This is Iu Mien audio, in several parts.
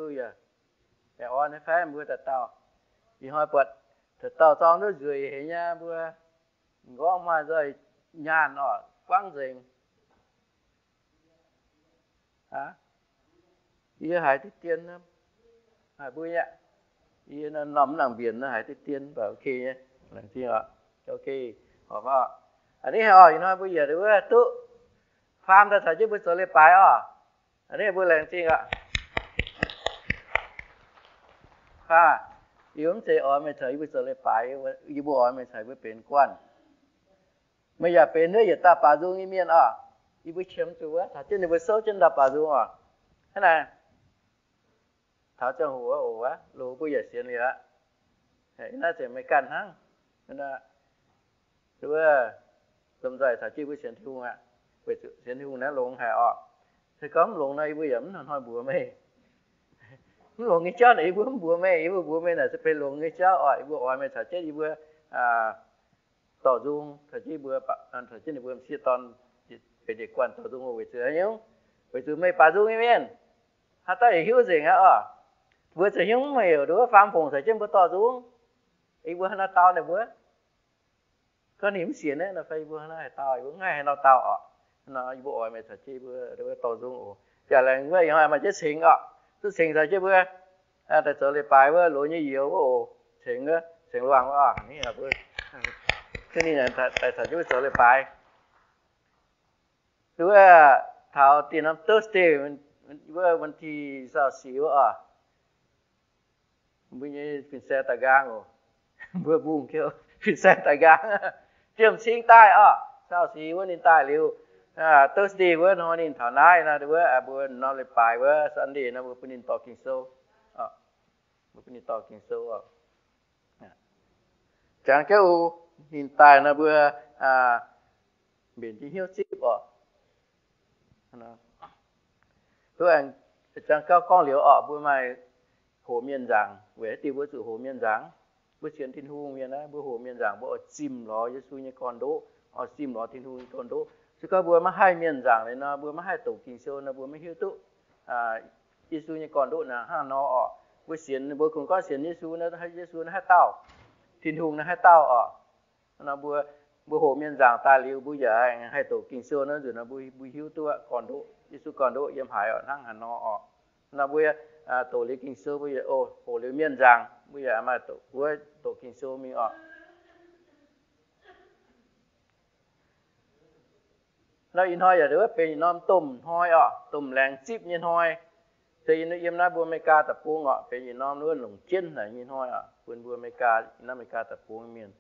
Haleluya. Baengh orn nyei fai mbuo dauh dauh. Ih hnoi buatc dauh dauh zorng duqv nzueic haic nyei mbuo. M'nqorngv maaih nzoih nyaanh oc, guangv nzengc. Yie haiz diqv dien, haiz mbuo nyei. Yie norm mv nangc mbienc nor haiz diqv dien, mv baac ok nyei, laengz zingh oc. Ok, horpc oc. A'hneiv haic oc, ih hnoi mbuo yietc wuov duqv faam daaih caux jienv mbuo zoux leiz-baaix oc. A'hneiv mbuo laengz zingh oc. Aa, yie mv zeiz oix meih caux yie mbuo zoux leiz-baaix, yie mbuo oix meih caux yie mbuo benx guanh. Meih yaac benx wuov yietc dauh baaux nzung nyei mienh oc. Yie mbuo qiemx zuqc wuov caux jienv ninh mbuo souv jienv dauh baaux nzung oc. Hnangv naaic, taux ziangh hoc oc, loz mbuo yaac sienx liuz aqv. Naaiv zeiz meih ganh hnangv. Wuov, lomh nzoih caux jienv mbuo sienx Tin-Hungh aqv. Weic zuqc sienx Tin-Hungh naaiv longx haic oc. Se gorngv mv longx nor, yie mbuo yaac mv hnoi-hnoi mbuox meih. Mv longx nyei jauv naaic yie mbuo mv mbuox meih. Yie mbuo mbuox meih naaic se benx longx nyei jauv oc. Yie mbuo oix meih caux jienv yie mbuo dorh nzung, caux jienv yie mbuo, caux jienv ninh mbuo m'sieqv dorn benx yietc guanh dorh nzung oc. Weic zuqc haaix nyungc? Weic zuqc meih baaux nzung nyei mienh, haaix dauh yaac hiuv nzengc aqv oc. Mbuo za'hingv mv heuc nduov faam fongc caux jienv mbuo dorh nzung. Yie mbuo hnangv naaiv dau ninh mbuo, gorngv ninh mv sienx naaiv nor fai yie mbuo hnangv naaiv haaix dauh, yie mbuo mv haih haaix nor dau oc. Nor yie mbuo oix meih caux jienv yie mbuo dorh nzung oc. Yaac laengz wuov ih hnoi maaih jienv cengx oc, duqv cengx caux jienv mbuo daaih zoux leiz-baaix wuov loz nyei youz wuov oc. Cengx wuov, cengx luangh wuov oc. Ninh daaih caux jienv mbuo zoux leiz-baaix. Wuov taux dinh norm Thursday wuov วันที่ ซาวสี่ wuov oc. Mbuo nyei fin-saeng daaih nqaang oc. Mbuo mbungh jienv fin-saeng daaih nqaang, jiem cing daaih oc. Zaux si wuov ninh daaih liuz, Thursday wuov hnoi ninh taux naaiv nor, wuov mbuo norm leiz-baaix wuov Sunday nor mbuo bun ninh dorh Ging-Sou. Mbuo bun ninh dorh Ging-Sou oc. Jangx jienv oc, ninh daaih nor mbuo mbenc jienv hnyouv zipv oc. Duqv aengx jangx gauh gorngv liuz oc, mbuo maaih hoqc mienh nzaangc. Weic haaix diuc mbuo zuqc hoqc mienh nzaangc? Mbuo sienx Tin-Hungh mienh naaiv, mbuo hoqc mienh nzaangc, mbuo oix zimh lorz Yesu nyei gorn-ndoqv, oix zimh lorz Tin-Hungh nyei gorn-ndoqv. Se gorngv mbuo maiv haih mienh nzaangc liuz nor, mbuo maiv haih doqc Ging-Sou nor, mbuo maiv hiuv duqv Yesu nyei gorn-ndoqv naaic hnangv nor oc. Mbuo sienx, mbuo kungx gorngv sienx Yesu naaiv, Yesu naaiv haaix dauh, Tin-Hungh naaiv haaix dauh oc. Nor mbuo, mbuo hoqc mienh nzaangc daaih liuz, mbuo yaac haih doqc Ging-Sou nor nzunc nor, mbuo, mbuo hiuv duqv gorn-ndoqv, Yesu gorn-ndoqv yiem haaix oc, hnangv haaix nor oc. Nor mbuo doqc liuz Ging-Sou, mbuo yaac hoqc liuz mienh nzaangc, mbuo yaac maaih doqc, mbuo doqc Ging-Sou mingh oc. Nor ih hnoi yaac wuov benx yietc norm domh hnoi oc, domh laengz zipv nyei hnoi. Se yiem naaiv mbuo America deic-bung oc, benx yietc norm wuov longc jienv haic nyei hnoi oc, bun mbuo America, yiem naaiv America deic-bung mienh.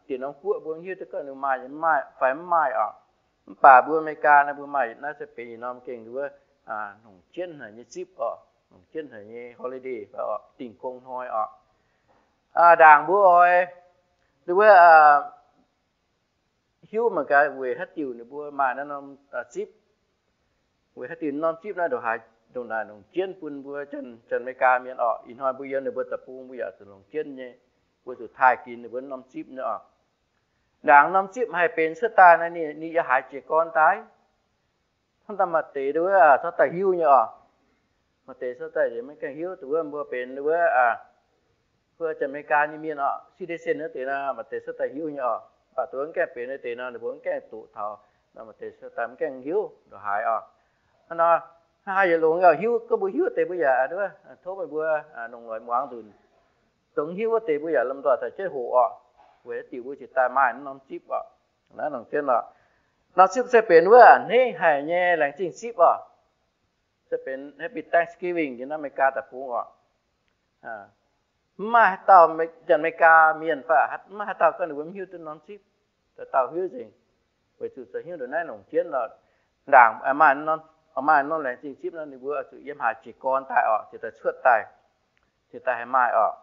Dieh norm guoqv mbuo mv hiuv duqv gorngv ninh maaih fai mv maaih oc. Mv baac mbuo America naaiv mbuo maaih naaiv se benx yietc norm gengh wuov longc jienv haic nyei zipv oc, longc jienv haic nyei holiday fai oc, dingh gong hnoi oc. Ndaangc mbuo oix wuov hiuv mangc gaax weic haaix diuc ninh mbuo maaih naaiv norm zipv. Weic haaix diuc norm zipv naaiv ndongc haaix ndongc naaic longc jienv bun mbuo Janx-America mienh oc. Ih hnoi mbuo yiem ninh mbuo deic-bung mbuo yaac zuqc longc jienv nyei, mbuo zuqc taaih ginx ninh mbuo norm zipv nyei oc. Ndaangc norm zipv haih benx cuotv daaih naaiv, ninh yiem haaix jiez gorn daaih? Hnangv daaih maaih deix wuov cuotv daaih hiuv nyei oc. Maaih deix cuotv daaih maiv gaengh hiuv, wuov mbuo benx wuov, wuov Janx-America nyei mienh oc, citizen wuov deix nor, maaih deix cuotv daaih hiuv nyei oc. Mv baac dongh mv gaengh benx wuov deix nor, ninh mbuo mv gaengh doqc taux, maaih deix cuotv daaih mv gaengh hiuv ndongc haaix oc. Hnangv nor, hnangv haaix yaac longx yaac hiuv, gorngv mbuo hiuv deix mbuo yaac tov meih mbuo longc loix muangx nzunc. Dongh hiuv wuov deix mbuo yaac lomh nzoih caux jienv hoqc oc. Weic haaix diuc mbuo cingx daaih maaih norm zipv oc. Naaiv longc jienv oc. Norm zipv se benx wuov a'hneiv haic nyei laengz zingh zipv oc. Se benx Happy Thanksgiving yiem naaiv America deic-bung oc. Mv maaih haaix dauh Janx-America mienh fai mv maaih haaix dauh gorngv ninh mbuo mv hiuv duqv norm zipv. Dauh dauh hiuv nzengc, weic zuqc zoux hnyouv ndongc naaiv longc jienv oc. Ndaangc maaih, maaih norm laengz zingh zipv nor, ninh mbuo zuqc yiem haaix jiez gorn daaih oc, cingx daaih cuotv daaih, cingx daaih haih maaih oc.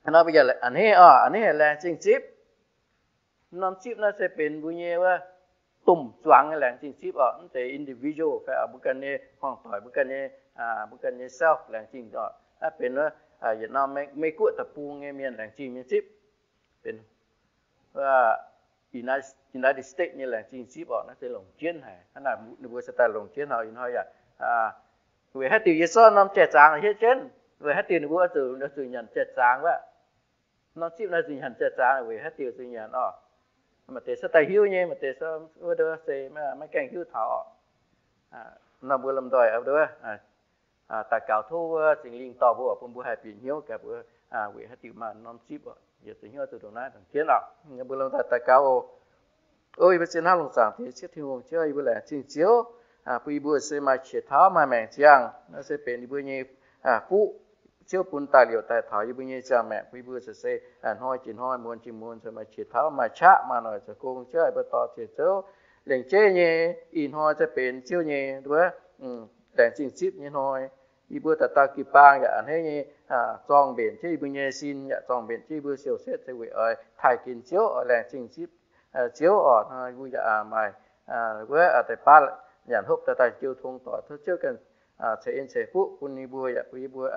Hnangv nor mbuo yaac a'hneiv oc, a'hneiv haic laengz zingh zipv. Norm zipv naaiv se benx mbuo nyei wuov domh zuangx nyei laengz zingh zipv oc. Mv zeiz individual fai mbuo ganh nyei hmuangv-doic, mbuo ganh nyei, mbuo ganh nyei self laengz zingh oc. Naaiv benx wuov yietc norm Mei-Guoqv deic-bung nyei mienh laengz zingh nyei zipv. Benx United States nyei laengz zingh zipv oc. Naaiv se longc jienv haic. Hnangv naaic ninh mbuo se daaih longc jienv oc. Ih hnoi yaac Weic haaix diuc yie zorqv norm jai-zaangc hietv jienv? Weic haaix diuc ninh mbuo zuqc, zuqc nyanc jai-zaangc wuov? Norm zipv naaiv zuqc nyanc jai-zaangc weic haaix diuc zuqc nyanc orqc? Maaih deix se daaih hiuv nyei, maaih deix se wuov se maiv gaengh hiuv taux orqc. Nor mbuo lomh nzoih daux gaux tov wuov Singx Lingh dorh mbuo bun mbuo haih bieqc hnyouv gaax mbuo weic haaix diuc maaih norm zipv orqc. Yietc zungv hnyouv zuqc ndongc naaiv dangc jienv orqc. Mbuo lomh nzoih daux gaux oc. O yie mbuo zien hnamv longx zaangc Diex Ziouv Tin-Hungh, Ziouv, yie mbuo laengz zingh Ziouv bun yie mbuo se maaih qiex tauv maaih maengc ziangh, naaiv se benx yie mbuo nyei fuqv. Ziouv bun daaih liouc daaih taux yie mbuo nyei ziangh maengc bun yie mbuo se hnoi jiex hnoi, muonz jiex muonz, maaih qiex tauv maaih qaqv maaih noic zoux gong. Ziouv, yie mbuo dorh ziec zouv lengc jeiv nyei ih hnoi se benx Ziouv nyei wuov laengz zingh zipv nyei hnoi. Yie mbuo dauh dauh jiu-baang yaac a'hneiv nyei zorng-mbenc jienv yie mbuo nyei sin, yaac zorng-mbenc jienv yie mbuo siou-setv se weic oix taaih ginx Ziouv, oix laengz zingh zipv Ziouv orqc. Yie mbuo yaac maaih wuov deix baav nyanc hopv daaih daaih jiu tong doic, tov Ziouv ganh ceix en ceix fuqv bun yie mbuo, yaac bun yie mbuo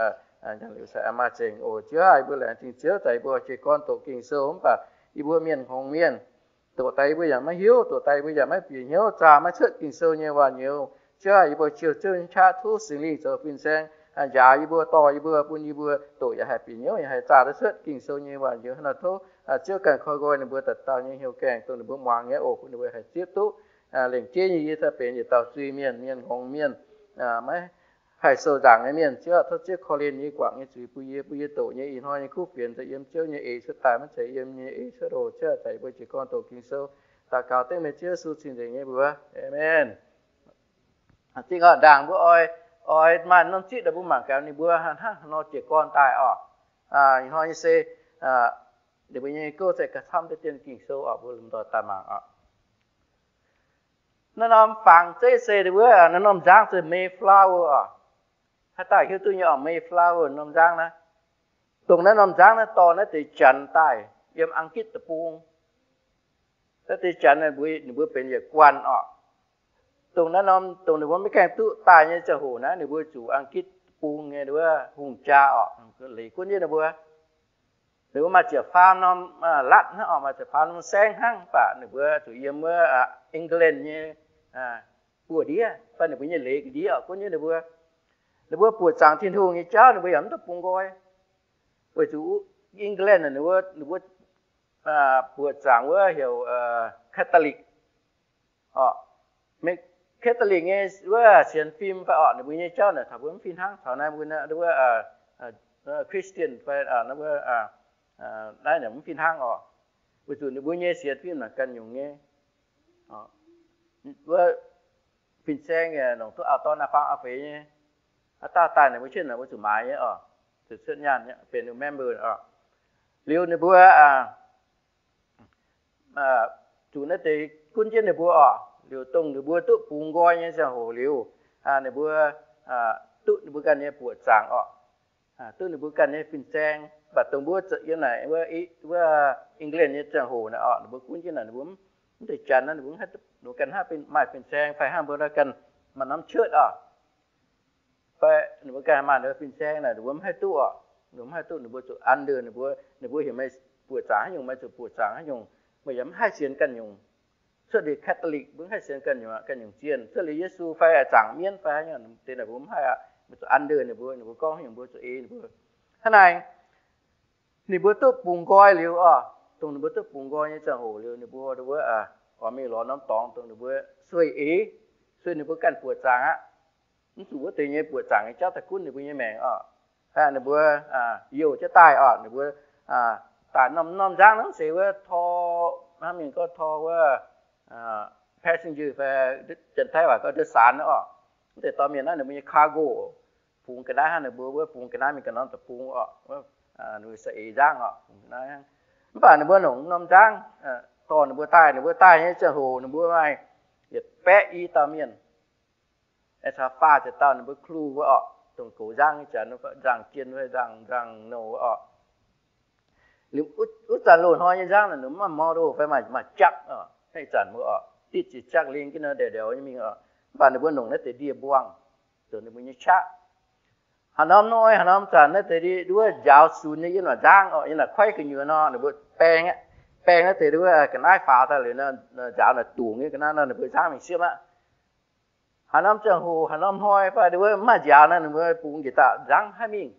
nyanc liuz se maaih zengc oc. Ziouv aah, yie mbuo laengz zingh Ziouv daaih yie mbuo jiez gorn doqc Ging-Sou mv baac yie mbuo mienh hngongx mienh doqc daaih yie mbuo yaac maiv hiuv, doqc daaih yie mbuo yaac maiv bieqc hnyouv zaah maiv cuotv Ging-Sou nyei waac-nyouz. Ziouv aah, yie mbuo ziouc Ziouv nyei qaqv tov Singx Lingh zoux fin-saeng njaaux yie mbuo, dorh yie mbuo, bun yie mbuo doqc yaac haih bieqc hnyouv, yaac haih zaah duqv cuotv Ging-Sou nyei waac-nyouz. Hnangv naaiv tov Ziouv ganh koi nqoi ninh mbuo dauh dauh nyei hnyouv gaengh dongh ninh mbuo muangx nyei oc, bun ninh mbuo haih zipv duqv lengc jeiv nyei. Yie daaih benx yietc dauh zuiz-mienh, mienh hngongx mienh, maiv haih sou nzaangc nyei mienh. Ziouv aah, tov Ziouv korv-lienh yie guangc nyei zuiz bun yie, bun yie doqc nyei ih hnoi nyei kuv fienx se yiem Ziouv nyei eix cuotv daaih, maiv zeiz yiem nyei eix cuotv oc. Ziouv aah, daaih yie mbuo jiez gorn doqc Ging-Sou, daux gaux dengv meih Ziouv Yesu cing-nzengc nyei mbuox. Aamen. Zingh oc, ndaangc mbuo oix, oix maaih norm zipv daaih mbuo mangc gaax ninh mbuo hnangv haaix nor jiez gorn daaih orqc. Ih hnoi nyei se ninh mbuo nyei gouv se gauh camv deix dien Ging-Sou orqc, mbuo lomh nzoih daaih mangc orqc. Naaiv norm fangx zeiv se wuov, naaiv norm nzangv se Mayflower orqc. Haaix dauh hiuv duqv nyei orqc, Mayflower norm nzangv naaiv. Dongh naaiv norm nzangv naaiv dorh naaiv deix Janx daaih yiem A'gitv deic-bung. Naaiv deix Janx ninh mbuo benx yietc guanh orqc. Dongh naaiv norm, dongh ninh mbuo maiv gaengh duqv daaih nyei ziangh hoc naaiv, ninh mbuo zuqc A'gitv deic-bung nyei wuov hungh jaa orqc, leiz gunv jienv ninh mbuo. Ninh mbuo maaih ziepc faam norm latv hnangv orqc, maaih ziepc faam norm saengv hnangv, mv baac ninh mbuo zuqc yiem wuov England nyei buoz-ndiev fai ninh mbuo nyei leiz ga'ndiev orqc, gunv jienv ninh mbuo. Ninh mbuo buoqc zaangc Tin-Hungh nyei jauv ninh mbuo yaac mv duqv bungx nqoi. Weic zuqc England ninh mbuo, ninh mbuo buoqc zaangc wuov heuc Catholic orqc. Catholic nyei wuov sienx fim fai orqc, ninh mbuo nyei jauv naaic taux mbuo mv fih hnangv taux naaiv mbuo wuov Christian fai naaiv mv fih hnangv orqc. Weic zuqc ninh mbuo nyei sienx fim naaic ganh nyungc nyei. Wuov fin-saeng longc duqv auv-dorn auv-faam auv-feix nyei. Haaix dauh daaih ninh mbuo cietv naaic mbuo zuqc maaiz nyei orqc, zuqc cuotv nyaanh benx member orqc. Liuz ninh mbuo zuqc naaiv deix gunv jienv ninh mbuo orqc. Liuz dongh ninh mbuo duqv bungx nqoi nyei ziangh hoc liuz, ninh mbuo duqv ninh mbuo ganh nyei buoqc zaangc orqc, duqv ninh mbuo ganh nyei fin-saeng. Mv baac dongh mbuo zuqc yiem naaic wuov England nyei ziangh hoc naaic orqc, ninh mbuo gunv jienv naaic ninh mbuo mv deix Janx naaiv ninh mbuo mv haih, ninh mbuo ganh hnangv maaih fin-saeng fai hnangv mbuo naaiv ganh maaih norm cuotv orqc. Fai ninh mbuo ganh maaih ninh mbuo fin-saeng naaic ninh mbuo mv haih duqv orqc. Ninh mbuo mv haih duqv, ninh mbuo zuqc under ninh mbuo, ninh mbuo heuc meih buoqc zaangc haaix nyungc meih zuqc buoqc zaangc haaix nyungc, meih yaac mv haih sienx ganh nyungc. Cuotv liuz Catholic mbuo mv haih sienx ganh nyungc, ganh nyungc zienh. Cuotv liuz Yesu fai zaangc mienv fai haaix nyungc deix naaic mbuo mv haih aqv. Mbuo zuqc under ninh mbuo, ninh mbuo gorngv haaix nyungc mbuo zuqc ei ninh mbuo. Hnangv naaic ninh mbuo duqv bungx nqoi liuz orqc, dongh ninh mbuo duqv bungx nqoi nyei ziangh hoc liuz ninh mbuo wuov oix mingh lorz norm dorngx dongh ninh mbuo sueih eix, sueih ninh mbuo ganh buoqc zaangc aqv. Mv zuqc wuov deix nyei buoqc zaangc nyei jauv daaih gunv ninh mbuo nyei maengc orqc. Ninh mbuo youh jienv daaih orqc, ninh mbuo daaih norm, norm nzangv naaiv mv zeiz wuov tor, hnangv mienh gorngv tor wuov passenger fai janx-taiv waac gorngv โดยสาร orqc. Mv zeiz dorh mienh naaiv ninh mbuo nyei cargo, bungx ga'naaiv hnangv ninh mbuo wuov bungx ga'naaiv mingh ganh norm deic-bung orqc, ninh mbuo saeng-eix nzangv orqc, bungx ga'naaiv hnangv. Mv baac ninh mbuo longc norm nzangv dorh ninh mbuo daaih, ninh mbuo daaih nyei ziangh hoc ninh mbuo maaih yietc baeqv i dauh mienh. Aengx caux faah ziepc dauh ninh mbuo crew wuov orqc, dongh goux nzangv nyei janx, nzangv-jien fai nzangv, nzangv-nouh orqc. Liuz wuov zanc loz-hnoi nyei nzangv naaic ninh mv maaih model fai maaih, maaih jaqv orqc. Ih zanc mbuo orqc, ditv ziepc jaqv lingh jienv nor ndiev ndiev nyei mingh orqc. Mv baac ninh mbuo longc naaiv deix ndie-mbuangh zoux ninh mbuo nyei qaqv. Haaix norm hnoi, haaix norm zanc naaiv deix ndie wuov njaaux sunx nyei yiem naaic nzangv orqc, yiem naaic kuaiv gu'nyuoz nor, ninh mbuo baeng aqv. Baeng naaiv deix ndie wuov ga'naaiv faaux daaih liuz nor, njaaux naaic dungz nyei ga'naaiv nor, ninh mbuo nzangv mingh siepv aqv. Haaix norm ziangh hoc, haaix norm hnoi fai ninh mbuo mv maaih nziaaux naaic, ninh mbuo bungx njiec daaih nzangv haiv mingh.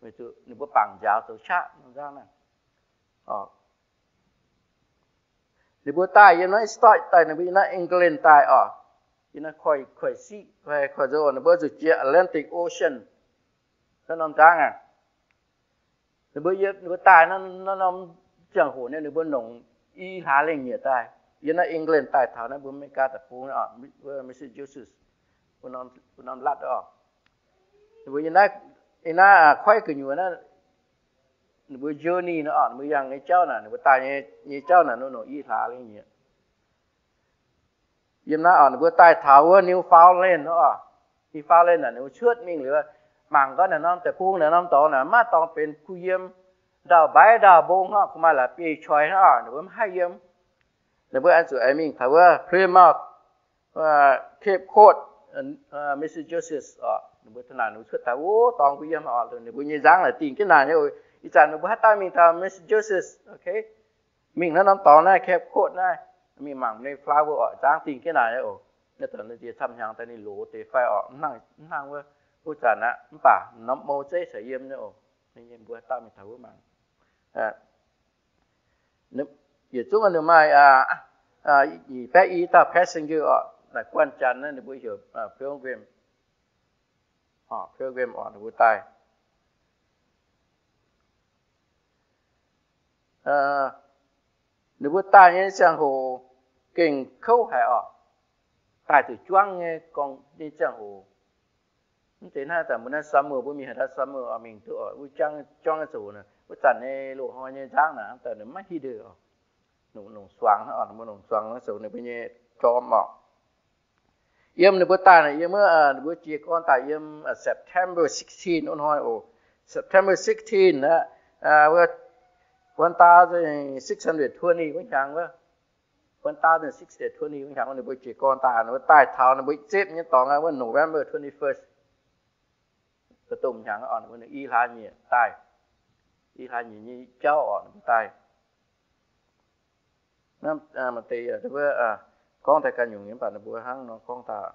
Weic zuqc ninh mbuo bangc nziaaux zoux qaqv nzangv naaiv. Ninh mbuo daaih yiem naaiv States daaih, ninh mbuo yiem naaiv England daaih oc, yiem naaiv Croix, Croix-Sites fai Croix-Nzou, ninh mbuo zuqc jiex Atlantic Ocean naaiv norm nzangv aqv. Ninh mbuo, ninh mbuo daaih naaiv norm ziangh hoc ninh mbuo nongc i hlaax lengh nyieqc daaih. Yiem naaiv England daaih taux naaiv mbuo America deic-bung, Massachusetts, wuov norm latv oc. Ninh mbuo yiem naaiv, yiem naaiv koiv gu'nyuoz naaiv, ninh mbuo journey nor oc, ninh mbuo yangh nyei jauv naaic, ninh mbuo daaih nyei jauv naaic nongc i hlaax lengh nyieqc. Yiem naaiv oc, ninh mbuo daaih taux wuov Newfoundland nor oc. Newfoundland naaic ninh mbuo cuotv mingh liuz, mangc gaax naaic norm deic-bung naaic norm dorngx naaic maiv dorngx benx kuh yiem, ndau-mbaiv ndau-mbong hnangv, kuh maaih la'bieiv-coix hnangv oc, ninh mbuo mv haih yiem. Ninh mbuo aengx zuqc aengx mingh taux wuov Plymouth, Cape Cod, Massachusetts oc. Ninh mbuo taux naaic ninh mbuo cuotv taux wuov dorngx kuh yiem oc, ninh mbuo nyei nzangv naaic dingh jienv naaic nyei. Ih zanc ninh mbuo haaix dauh mingh taux Massachusetts, mingh naaiv norm dorngx naaiv, Cape Cod naaiv, mingh mangc Mayflower oc, nzangv dingh jienv naaic nyei oc. Naaiv deix nziex camv hnyangx daaih ninh loz deix fai oc, mv hnangv wuov, wuov zanc aqv. Mv baac norm mou zeiv caux yiem nyei oc. Ninh mbuo haaix dauh mingh taux wuov mangc. Yietc zungv ninh maaih nyic baeqv i dauh passenger oc. Naaic guanh janx naaiv ninh mbuo heuc Pilgrim, Pilgrim oc, ninh mbuo daaih. Ninh mbuo daaih nyei ziangh hoc gengh kouv haic oc. Daaih zuqc juangv nyei, gorngv nyei ziangh hoc. Mv zeiz hnangv daaih mbuo naaiv summer, mbuo mingh haaix dauh summer oc, mingh duqv oc, wuov juangv nyei zoqc naaic, wuov zanc nyei loz-hnoi nyei nzangv naaic, daaih ninh maiv hitv ndeic oc. Longc suangx oc, mbuo longc suangx zoux ninh mbuo nyei jorm oc. Yiem ninh mbuo daaih naaic, yiem wuov ninh mbuo jiez gorn daaih yiem September sixteen wuov hnoi oc. September sixteen aqv, one thousand six hundred twenty wuov hnyangx wuov, one thousand six hundred twenty wuov hnyangx wuov ninh mbuo jiez gorn daaih, ninh mbuo daaih taux ninh mbuo zepv nyei dorngx aqv, wuov November twenty-first, domh hnyangx oc, ninh mbuo i hlaax nyieqc daaih, i hlaax nyieqc nyei jauv oc, ninh mbuo daaih. Naaiv maaih deix gorngv daaih ganh nyungc nyei, mv baac ninh mbuo hnangv nor gorngv daaih.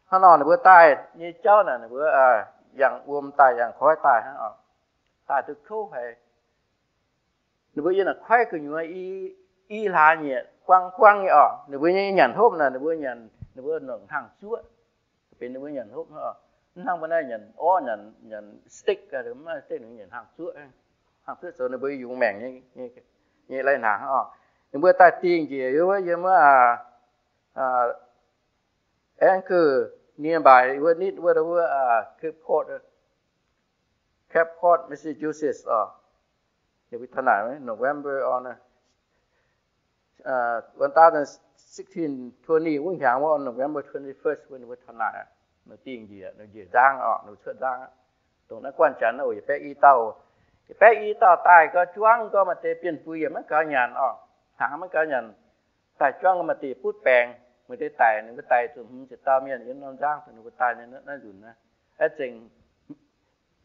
Hnangv nor ninh mbuo daaih nyei jauv naaic, ninh mbuo yangh wuom daaih, yangh koiv daaih hnangv oc. Daaih duqv kouv haic. Ninh mbuo yiem naaic koiv gu'nyuoz i hlaax nyieqc buang buang nyei oc. Ninh mbuo nyei nyanc hopv naaic, ninh mbuo nyanc, ninh mbuo nongc hnaangx zuoqv, benx ninh mbuo nyanc hopv hnangv. Mv hnangv mbuo naaiv nyanc orv, nyanc steak, mv maaih steak, ninh nyanc hnaangx zuoqv. Hnaangx zuoqv zoux ninh mbuo yungz maengc nyei lai-hnaangx oc. Ninh mbuo daaih dingh njiec wuov yiem wuov Anchor nearby wuov nitv wuov, wuov Cape Cod, Cape Cod, Massachusetts oc. Ninh mbuo taux naaic November on one thousand sixteen twenty wuov hnyangx wuov, November twenty-first wuov ninh mbuo taux naaic, ninh dingh njiec, ninh njiec nzangv oc, ninh cuotv nzangv. Dongh naaiv guanh janx oc, yietc baeqv i dauh, yietc baeqv i dauh daaih gau, juangv gau, maaih deix bienh bui yaac maiv gaux nyanc oc, hnaangx maiv gaux nyanc. Daaih juangv gau, maaih deix butv baengc, maaih deix daic, ninh mbuo daic zuqc hmz ziepc dauh mienh yiem norm nzangv, ninh mbuo daaih nyei naaiv nzunc naaiv, zengc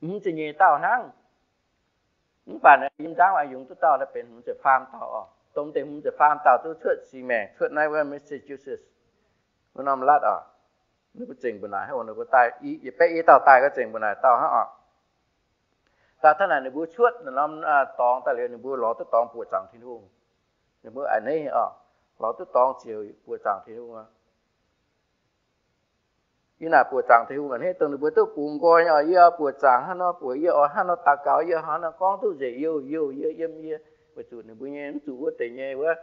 hmz ziepc nyeic dauh hnangv. Mv baac yiem nzangv yungz duqv dauh, naaiv benx hmz ziepc faam dauh oc. Dongh deix hmz ziepc faam dauh duqv cuotv singx maengc, cuotv naaiv wuov Massachusetts wuov norm latv oc. Ninh mbuo zengc mbuo naaic hnangv oc, ninh mbuo daaih yietc baeqv i dauh daaih gau, zengc mbuo naaic dauh hnangv oc. Daaih taux naaic ninh mbuo cuotv norm dorngx daaih liuz, ninh mbuo lorz duqv dorngx buoqc zaangc Tin-Hungh. Ninh mbuo a'hneiv oc, lorz duqv dorngx ziouc buoqc zaangc Tin-Hungh. Yie naaic buoqc zaangc Tin-Hungh a'hneiv, dongh ninh mbuo duqv bungx nqoi nyei oc. Yie oix buoqc zaangc hnangv nor, buoqc yie oix hnangv nor daux gaux, yie hnangv nor gorngv duqv nzengc, youh youh yie yiem yie, weic zuqc ninh mbuo nyei mv zuqc wuov deix nyei wuov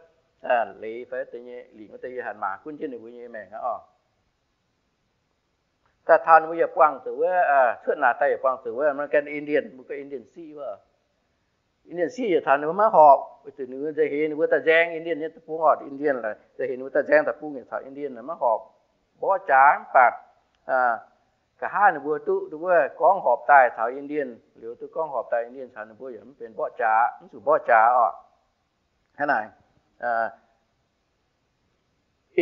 leiz fai wuov deix nyei lingc wuov deix, yie hanc maaz gunv jienv ninh mbuo nyei maengc aqv oc. Daaih taux ninh mbuo yaac buangh zuqc wuov, cuotv naaic daaih yaac buangh zuqc wuov American Indian, mbuo gorngv Indian Sea wuov. Indian Sea yaac taux ninh mbuo maiv horpc, weic zuqc ninh mbuo nza'heix ninh mbuo daaih nzaeng Indian nyei deic-bung oc. Indian nza'heix ninh mbuo daaih nzaeng deic-bung yaac taux Indian maiv horpc, mborqv jaax. Mv baac nqa'haav ninh mbuo duqv wuov gorngv horpc daaih taux Indian, liuz duqv gorngv horpc daaih Indian caux ninh mbuo yaac mv benx mborqv jaax, mv zuqc mborqv jaax oc. Hnangv naaic,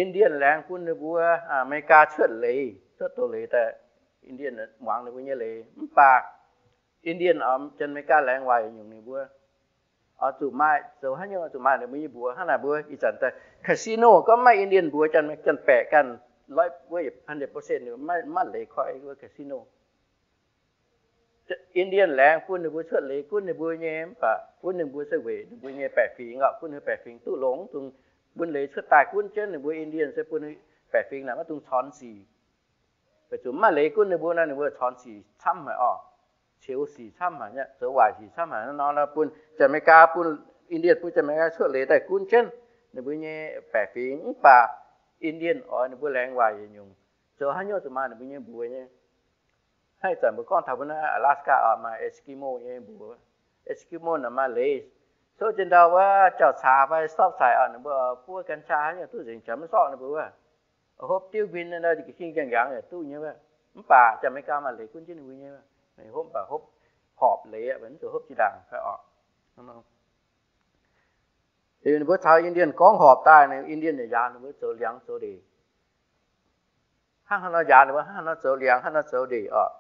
Indian laengz bun ninh mbuo America cuotv leiz, cuotv doz-leiz daaih, Indian muangx ninh mbuo nyei leiz. Mv baac Indian oix Janx-America laengz waaic nyungc ninh mbuo oix zuqc maaih, zoux haaix nyungc oix zuqc maaih ninh mbuo nyei mbuox. Hnangv naaic mbuo ih zanc daaih casino gorngv maaih Indian mbuox, Janx-Baeqc ganh hundred percent maiv maaih leiz koi wuov casino. Indian laengz bun ninh mbuo cuotv leiz gunv ninh mbuo nyei, mv baac gunv ninh mbuo se weic ninh mbuo nyei baeqc fingx oc, gunv ninh baeqc fingx duqv longx, dungx bun leiz cuotv daaih gunv jienv ninh mbuo Indian se bun baeqc fingx naaic maiv dungx corn sic. Weic zuqc mv maaih leiz gunv ninh mbuo nor, ninh mbuo corn sic camv haic oc, ceux sic camv haic, zoux waaic sic camv haic nor, bun Janx-Meigaa, bun Indian, bun Janx-Meigaa cuotv leiz daaih gunv jienv ninh mbuo nyei baeqc fingx, mv baac Indian oix ninh mbuo laengz waaic yietc nyungc, zoux haaix nyungc zuqc maaih ninh mbuo nyei mbuox nyei. Hnangv ih zanc mbuo gorngv taux mbuo naaiv Alaska oc, maaih Eskimo nyei mbuox. Eskimo naaic maaih leiz. Sou jien ndau wuov jauv-caax fai stop sign oc, ninh mbuo buov กัญชา haaix nyungc duqv nzengc, jangx maiv sorqv ninh mbuo wuov. Hopv diuv nquin nor, ga'hingh njang-njangx yaac duqv nyei wuov. Mv baac Janx-Meigaa maaih leiz gunv jienv ninh mbuo nyei wuov. Hopv, mv baac hopv horpc leiz, mv zuqc hopv jiex ndaangc fai oc. Ninh mbuo caux Indian gorngv horpc daaih, Indian yaac njaaux ninh mbuo zoux liangx zoux ndeic. Hnangv haaix nor njaaux ninh mbuo, hnangv haaix nor zoux liangx, hnangv haaix nor zoux ndeic oc.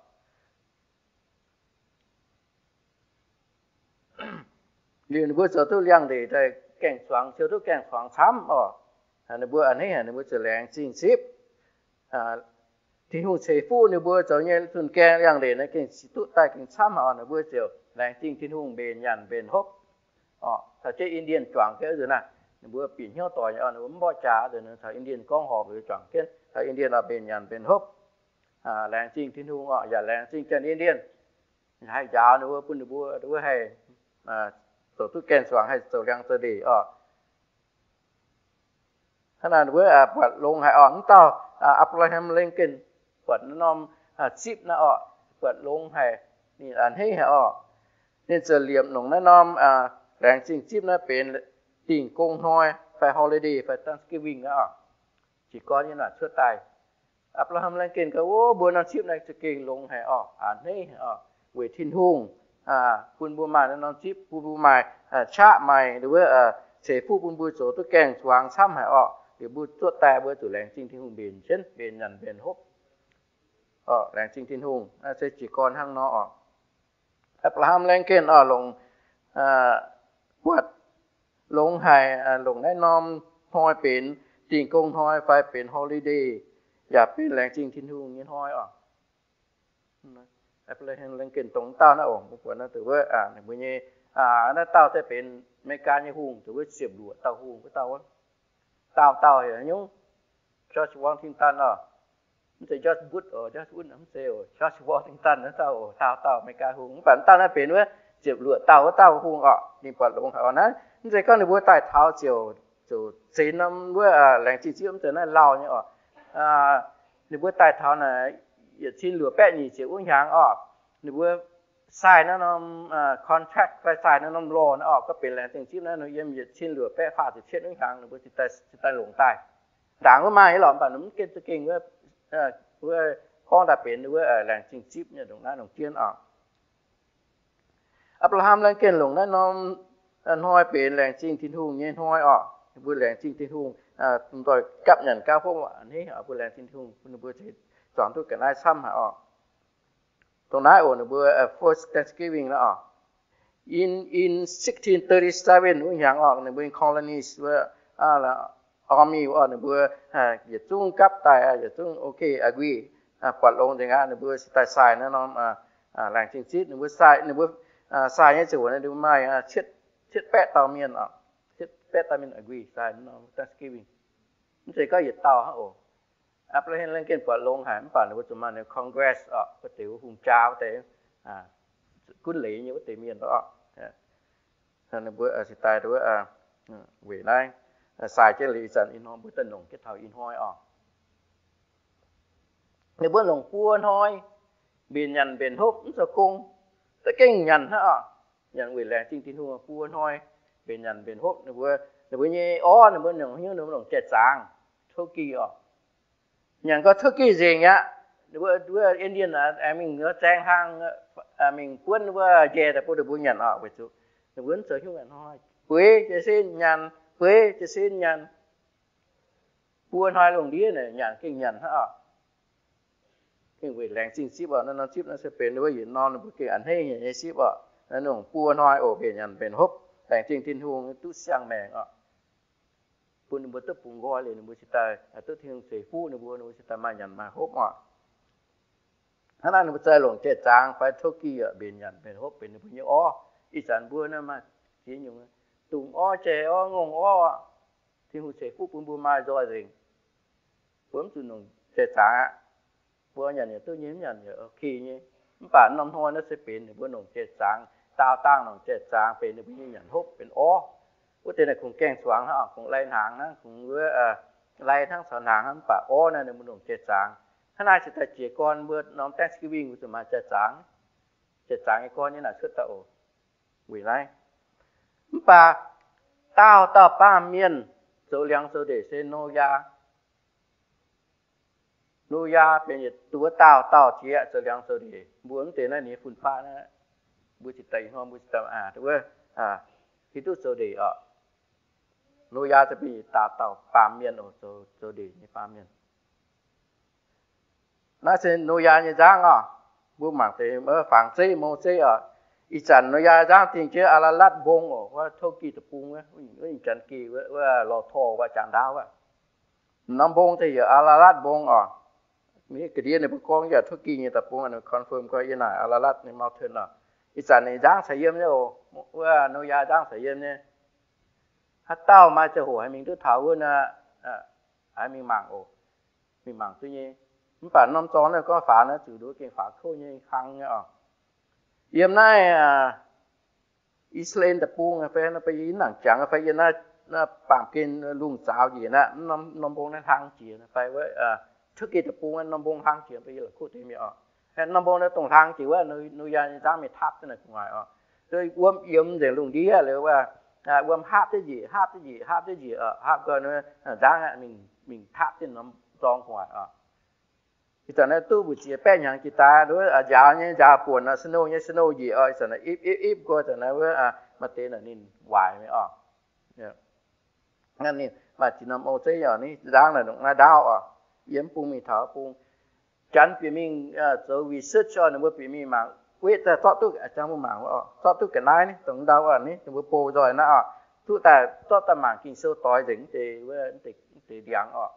Liuz ninh mbuo zoux duqv liangx ndeic daaih, gaeng-zuangx, siou duqv gaeng-zuangx camv oc. Ninh mbuo a'hneiv haic, ninh mbuo ziouc laengz zingh zipv. Tin-Hungh ceix fuqv ninh mbuo zoux nyei zunh gaeng liangx ndeic naaiv gengh duqv daaih gengh camv haic oc. Ninh mbuo ziouc laengz zingh Tin-Hungh mbenc nyanc mbenc hopv oc. Caux jienv Indian juangc jienv nzunc naaiv, ninh mbuo bieqc hnyouv doic nyei oc, ninh mbuo mv mborqv jaax, ninh caux Indian gorngv horpc, ninh mbuo juangc jienv caux Indian oc mbenc nyanc mbenc hopv, laengz zingh Tin-Hungh oc, yaac laengz zingh Janx-Indian haih njaaux ninh mbuo, bun ninh mbuo, ninh mbuo haih zoux duqv gaeng-zuangx, haih zoux liangx zoux ndeic oc. Hnangv naaic ninh mbuo buatc longx haic oc. Mv dauh Abraham Lincoln buatc naaiv norm zipv naaiv oc, buatc longx haic, ninh a'hneiv haic oc. Ninh ziouc liemh longc naaiv norm laengz zingh zipv naaiv benx dingh gong hnoi fai holiday fai Thanksgiving naaiv oc. Jiez gorn nyei naaic cuotv daaih, Abraham Lincoln gorngv, Ov, mbuo norm zipv naaiv za'gengh longx haic oc, a'hneiv haic oc, weic Tin-Hungh bun mbuo maaih naaiv norm zipv, bun mbuo maaih qaqv, maaih ninh mbuo ceix fuqv bun mbuo zoux duqv gaeng-zuangx camv haic oc. Liuz mbuo cuotv daaih mbuo zuqc laengz zingh Tin-Hungh mbenc jienv, mbenc nyanc mbenc hopv. Laengz zingh Tin-Hungh, naaiv se jiez gorn hnangv nor oc. Abraham Lincoln oc, longc, buatc longx haic, longc naaiv norm hnoi benx dingh gong hnoi fai benx holiday, yaac benx laengz zingh Tin-Hungh nyei hnoi oc. Abraham Lincoln dongh dauh naaiv oc, mbuo buatc naaiv deix wuov, ninh mbuo nyei, naaiv dauh se benx America nyei hungh, deix wuov ziepc luoqc dauh hungh wuov dauh wuov. Dauh dauh heuc nyungc, George Washington oc. Mv zeiz George Bush oc, George Bush mv zeiz oc, George Washington naaiv dauh oc, dauh dauh America hungh. Mv baac dauh naaiv benx wuov ziepc luoqc dauh wuov dauh hungh oc. Ninh buatc longx haic oc. Naaiv mv zeiz gorngv ninh mbuo daaih taux ziouc, ziouc zenx norm wuov laengz zingh zipv, mv zeiz, naaiv lauh nyei oc. Ninh mbuo daaih taux naaic yietc cin luoqc baeqv nyic ziepc wuov hnyangx oc, ninh mbuo sign naaiv norm contract fai sign naaiv norm law naaiv oc, gorngv benx laengz zingh zipv naaiv, yiem yietc cin luoqc baeqv faah ziepc cietv wuov hnyangx ninh mbuo ziouc daaih longc daaih. Ndaangc wuov maaih nyei lorqc, mv baac mv gengh za'gengh wuov, wuov gorngv daaih benx wuov laengz zingh zipv nyei ndongc naaiv longc jienv oc. Abraham Lincoln longc naaiv norm hnoi benx laengz zingh Tin-Hungh nyei hnoi oc. Ninh mbuo laengz zingh Tin-Hungh, dongh doix gapv nyanc gapv hopv a'hneiv, mbuo laengz zingh Tin-Hungh bun ninh mbuo zuangx duqv ga'naaiv camv haic oc. Dongh naaiv oc, ninh mbuo first Thanksgiving naaiv oc. In, in sixteen thirty-seven wuov hnyangx oc, ninh mbuo colonies wuov, army oc, ninh mbuo yietc zungv gapv daaih, yietc zungv okay, agree, buatc longx nzengc aqv, ninh mbuo daaih sign naaiv norm laengz zingh zipv. Ninh mbuo sign, ninh mbuo sign nyei ziangh hoc ninh mbuo maaih cietv baeqv dauh mienh oc, cietv baeqv dauh mienh agree sign norm Thanksgiving. Mv zeiz gorngv yietc dauh hnangv oc. Abraham Lincoln buatc longx haic, mv baac ninh mbuo zuqc maaih ninh Congress oc, wuov deix wuov hungh jaa wuov deix, gunv leiz nyei wuov deix mienh oc. Ninh mbuo cingx daaih weic naaiv sign jienv liuz ih zanc ih hnoi mbuo daaih longc jienv taux ih hnoi oc. Ninh mbuo longc buo hnoi mbenc nyanc mbenc hopv mv zoux gong, za'gengh nyanc hnangv oc. Nyanc weic laengz zingh Tin-Hungh, buo hnoi mbenc nyanc mbenc hopv. Ninh mbuo, ninh mbuo nyei orv, ninh mbuo longc haaix nyungc? Ninh mbuo longc jai-zaangc, turkey oc. Nyanc gau turkey nzengc aqv. Ninh mbuo, ninh mbuo Indian aengx mingh zaeng hlang, mingh buonv wuov njaih daaih bun ninh mbuo nyanc oc. Weic zuqc ninh mbuo mv zoux haaix nyungc hnoi, bueix jiez sin nyanc, bueix jiez sin nyanc. Buo hnoi lungh ndiev naaic nyanc gengh nyanc hnangv oc. Gengh weic laengz zingh zipv oc. Naaiv norm zipv naaiv se benx wuov yietc norm ninh mbuo gengh a'hneiv nyei zipv oc. Naaiv nongc buo hnoi oc, mbenc nyanc mbenc hopv, laengz zingh Tin-Hungh duqv siang-maengc oc. bun ninh mbuo duqv bungx nqoi liuz, ninh mbuo cingx daaih duqv Tin-Hungh ceix fuqv ninh mbuo, ninh mbuo cingx daaih maaih nyanc maaih hopv oc. Hnangv naaiv ninh mbuo zaih longc jai-zaangx fai tokv-gih bieqc nyanc bieqc hopv benx ninh mbuo nyei orv. Ih zanc mbuo naaiv maaih ziex nyungc, dungz orv, jai orv, ngongh orv. Tin-Hungh ceix fuqv bun mbuo maaih nzoih nzengc. Mbuo mv zuqc longc jai-zaangx aqv. Mbuo nyanc yaac duqv nyei, mv nyanc yaac okay nyei. Mv baac norm hnoi naaiv se benx ninh mbuo longc jai-zaangx, daauh dangh longc jai-zaangx benx ninh mbuo nyei nyanc hopv benx orv. Wuov deix naaic kungx gaeng-zuangx hnangv, kungx lai hnaangx hnangv, kungx wuov lai hnangv caux hnaangx hnangv, mv baac orv naaiv ninh mbuo longc jai-zaangx. Hnangv naaiv cingx daaih jiez gorn mbuo norm Thanksgiving mbuo zuqc maaih jai-zaangx. Jai-zaangx nyei gorn nyei naaic cuotv daaih oc. Weic naaiv, mv baac daauh dauh baamh mienh zoux liangx zoux ndeic se Noyaa. Noyaa benx yietc duqv daauh dauh jiex zoux liangx zoux ndeic. Mbuo mv deix naaiv ninh fun-faqv naaiv, mbuo cingx daaih ih hnoi mbuo cingx daaih aqc wuov, hiuv duqv zoux ndeic oc. Noyaa se benx yietc dauh dauh baamh mienh oc, zoux ndeic nyei baamh mienh. Naaiv se Noyaa nyei nzangv oc. Mbuo mangc deix fangx zeiv, mou zeiv oc. Ih zanc Noyaa nzangv dingh jienv Ararat Mbong oc, wuov Tokv Gih Deic-Bung wuov, wuov Janx geh wuov, wuov Lorh Torh wuov jangx ndaauv wuov. Norm mbong daaih heuc Ararat Mbong oc. Ga'ndiev ninh mbuo gorngv yaac Tokv Gih nyei deic-bung, confirm gorngv yiem naaic Ararat nyei mountain oc. Ih zanc ninh nzangv caux yiem nyei oc. Wuov Noyaa nzangv caux yiem nyei. Haaix dauh maaih ziangh hoc haih mingh duqv taux wuov naaic, haih mingh mangc oc. Mingh mangc duqv nyei. Mv baac norm zorng naaiv gorngv faaux naaiv zuqc nduov gengh faaux kouv nyei, hlang nyei oc. Yiem naaiv I^saa^laa^en Deic-Bung fai yiem nangc jangx fai yiem naaiv baamh gen lungh zaaux njiec naaiv, norm mbong naaiv hlang jiex fai wuov Tokv Gih Deic-Bung norm mbong hlang jiex fai yiem la'kuqv deix mi'aqv oc. Norm mbong naaiv dongh hlang jiex wuov, Noyaa nyei nzangv mingh taapv jienv naaiv gu'nguaaic oc. Wuom yiemx nzengc lungh ndiev liuz wuov, wuom haapv jienv njiec, haapv jienv njiec, haapv jienv njiec oc, haapv gau nzangv aqv, mingh taapv jienv norm zorng gu'nguaaic oc. Ih zanc naaiv duqv mbu'ziex baeqv hnyangx jiex daaih, njaaux nyei njaaux buonc, snow nyei snow njiec oc. Ih zanc naaiv ipv ipv ipv go, zanc naaiv wuov maaih deix naaic ninh waaic mi'aqv oc. Naaiv ninh maaih ziex norm o zeiv oc, ninh nzangv naaic ndongc naaiv ndaauv oc. Yiem bung mingh taux bung, Janx bieqc mingh zoux research oc, ninh mbuo bieqc mingh mangc, wetv daaih zorqv duqv, mbuo mangc, zorqv duqv ga'naaiv ni, dongh ndau oc, ninh mbuo bou nzoih naaiv oc, duqv daaih zorqv daaih mangc Ging-Sou doix nzengc deix, deix ndiangx oc.